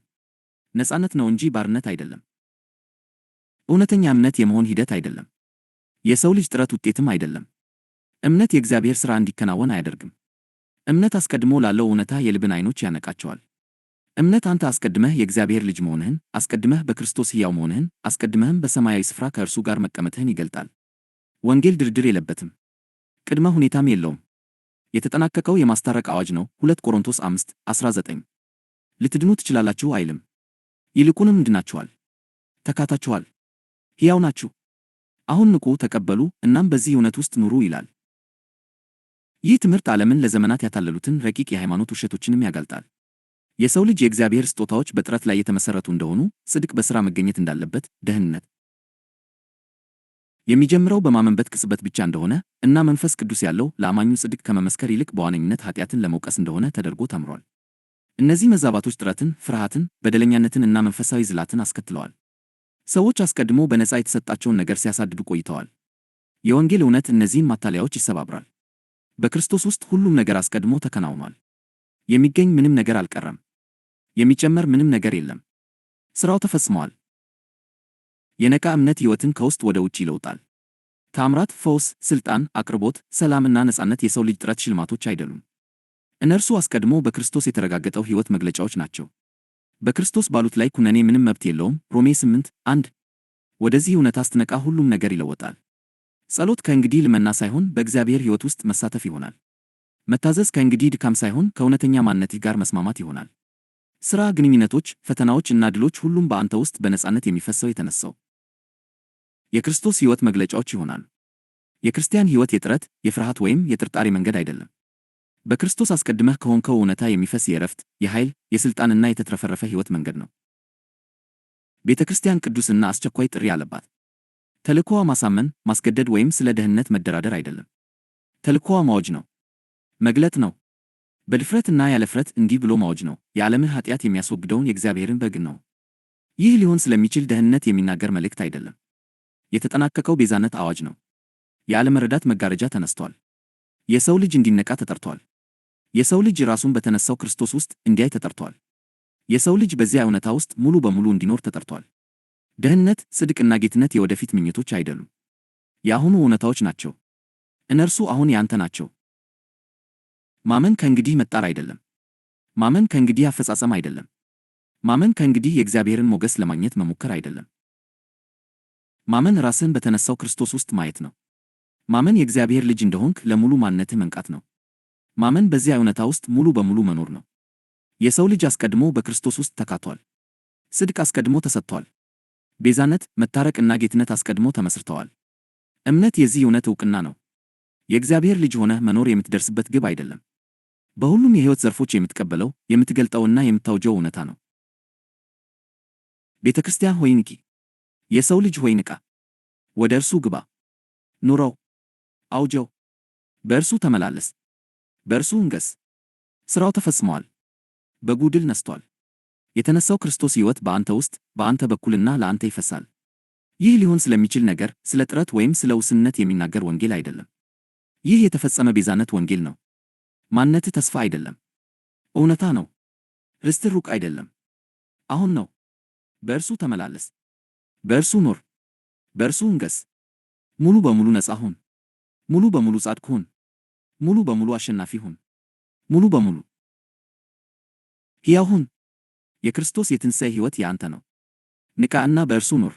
ነፃነት ነው እንጂ ባርነት አይደለም። እውነተኛ እምነት የመሆን ሂደት አይደለም። የሰው ልጅ ጥረት ውጤትም አይደለም። እምነት የእግዚአብሔር ሥራ እንዲከናወን አያደርግም። እምነት አስቀድሞ ላለው እውነታ የልብን ዓይኖች ያነቃቸዋል። እምነት አንተ አስቀድመህ የእግዚአብሔር ልጅ መሆንህን፣ አስቀድመህ በክርስቶስ ሕያው መሆንህን፣ አስቀድመህም በሰማያዊ ስፍራ ከእርሱ ጋር መቀመጥህን ይገልጣል። ወንጌል ድርድር የለበትም። ቅድመ ሁኔታም የለውም። የተጠናቀቀው የማስታረቅ አዋጅ ነው። 2 ቆሮንቶስ 5:19። ልትድኑ ትችላላችሁ አይልም። ይልቁንም ድናችኋል፣ ተካታችኋል፣ ሕያው ናችሁ። አሁን ንቁ፣ ተቀበሉ፣ እናም በዚህ እውነት ውስጥ ኑሩ ይላል። ይህ ትምህርት ዓለምን ለዘመናት ያታለሉትን ረቂቅ የሃይማኖት ውሸቶችንም ያጋልጣል። የሰው ልጅ የእግዚአብሔር ስጦታዎች በጥረት ላይ የተመሠረቱ እንደሆኑ፣ ጽድቅ በሥራ መገኘት እንዳለበት፣ ደህንነት የሚጀምረው በማመንበት ቅጽበት ብቻ እንደሆነ እና መንፈስ ቅዱስ ያለው ለአማኙ ጽድቅ ከመመስከር ይልቅ በዋነኝነት ኃጢአትን ለመውቀስ እንደሆነ ተደርጎ ተምሯል። እነዚህ መዛባቶች ጥረትን፣ ፍርሃትን፣ በደለኛነትን እና መንፈሳዊ ዝላትን አስከትለዋል። ሰዎች አስቀድሞ በነፃ የተሰጣቸውን ነገር ሲያሳድዱ ቆይተዋል። የወንጌል እውነት እነዚህን ማታለያዎች ይሰባብራል። በክርስቶስ ውስጥ ሁሉም ነገር አስቀድሞ ተከናውኗል። የሚገኝ ምንም ነገር አልቀረም። የሚጨመር ምንም ነገር የለም። ሥራው ተፈጽሟል። የነቃ እምነት ሕይወትን ከውስጥ ወደ ውጭ ይለውጣል። ታምራት፣ ፈውስ፣ ሥልጣን፣ አቅርቦት፣ ሰላምና ነፃነት የሰው ልጅ ጥረት ሽልማቶች አይደሉም። እነርሱ አስቀድሞ በክርስቶስ የተረጋገጠው ሕይወት መግለጫዎች ናቸው። በክርስቶስ ባሉት ላይ ኩነኔ ምንም መብት የለውም። ሮሜ 8:1። ወደዚህ እውነታ ስትነቃ ሁሉም ነገር ይለወጣል። ጸሎት ከእንግዲህ ልመና ሳይሆን በእግዚአብሔር ሕይወት ውስጥ መሳተፍ ይሆናል። መታዘዝ ከእንግዲህ ድካም ሳይሆን ከእውነተኛ ማንነትህ ጋር መስማማት ይሆናል። ሥራ፣ ግንኙነቶች፣ ፈተናዎች እና ድሎች ሁሉም በአንተ ውስጥ በነፃነት የሚፈሰው የተነሳው የክርስቶስ ሕይወት መግለጫዎች ይሆናሉ። የክርስቲያን ሕይወት የጥረት፣ የፍርሃት ወይም የጥርጣሬ መንገድ አይደለም። በክርስቶስ አስቀድመህ ከሆንከው እውነታ የሚፈስ የእረፍት፣ የኃይል፣ የሥልጣንና የተትረፈረፈ ሕይወት መንገድ ነው። ቤተ ክርስቲያን ቅዱስና አስቸኳይ ጥሪ አለባት። ተልእኮዋ ማሳመን፣ ማስገደድ ወይም ስለ ደህንነት መደራደር አይደለም። ተልእኮዋ ማወጅ ነው፣ መግለጥ ነው። በድፍረትና ያለ ፍረት እንዲህ ብሎ ማወጅ ነው፣ የዓለምን ኃጢአት የሚያስወግደውን የእግዚአብሔርን በግ ነው። ይህ ሊሆን ስለሚችል ደህንነት የሚናገር መልእክት አይደለም። የተጠናቀቀው ቤዛነት አዋጅ ነው። የአለመረዳት መጋረጃ ተነስቷል። የሰው ልጅ እንዲነቃ ተጠርቷል። የሰው ልጅ ራሱን በተነሳው ክርስቶስ ውስጥ እንዲያይ ተጠርቷል። የሰው ልጅ በዚያ እውነታ ውስጥ ሙሉ በሙሉ እንዲኖር ተጠርቷል። ደህንነት፣ ጽድቅና ጌትነት የወደፊት ምኞቶች አይደሉም። የአሁኑ እውነታዎች ናቸው። እነርሱ አሁን ያንተ ናቸው። ማመን ከእንግዲህ መጣር አይደለም። ማመን ከእንግዲህ አፈጻጸም አይደለም። ማመን ከእንግዲህ የእግዚአብሔርን ሞገስ ለማግኘት መሞከር አይደለም። ማመን ራስን በተነሳው ክርስቶስ ውስጥ ማየት ነው። ማመን የእግዚአብሔር ልጅ እንደሆንክ ለሙሉ ማንነትህ መንቃት ነው። ማመን በዚያ እውነታ ውስጥ ሙሉ በሙሉ መኖር ነው። የሰው ልጅ አስቀድሞ በክርስቶስ ውስጥ ተካቷል። ጽድቅ አስቀድሞ ተሰጥቷል። ቤዛነት፣ መታረቅ እና ጌትነት አስቀድሞ ተመስርተዋል። እምነት የዚህ እውነት ዕውቅና ነው። የእግዚአብሔር ልጅ ሆነህ መኖር የምትደርስበት ግብ አይደለም። በሁሉም የሕይወት ዘርፎች የምትቀበለው፣ የምትገልጠውና የምታውጀው እውነታ ነው። ቤተ ክርስቲያን ሆይ ንቂ! የሰው ልጅ ሆይ ንቃ! ወደ እርሱ ግባ፣ ኑረው፣ አውጀው፣ በእርሱ ተመላለስ፣ በእርሱ እንገስ። ሥራው ተፈጽሟል። በጉ ድል ነስቷል። የተነሳው ክርስቶስ ሕይወት በአንተ ውስጥ፣ በአንተ በኩልና ለአንተ ይፈሳል። ይህ ሊሆን ስለሚችል ነገር፣ ስለ ጥረት ወይም ስለ ውስንነት የሚናገር ወንጌል አይደለም። ይህ የተፈጸመ ቤዛነት ወንጌል ነው። ማንነትህ ተስፋ አይደለም፣ እውነታ ነው። ርስትህ ሩቅ አይደለም፣ አሁን ነው። በእርሱ ተመላለስ፣ በእርሱ ኑር፣ በእርሱ እንገስ። ሙሉ በሙሉ ነፃ ሁን። ሙሉ በሙሉ ጻድቅ ሁን። ሙሉ በሙሉ አሸናፊ ሁን። ሙሉ በሙሉ ሕያው ሁን። የክርስቶስ የትንሣኤ ሕይወት የአንተ ነው። ንቃ እና በእርሱ ኑር።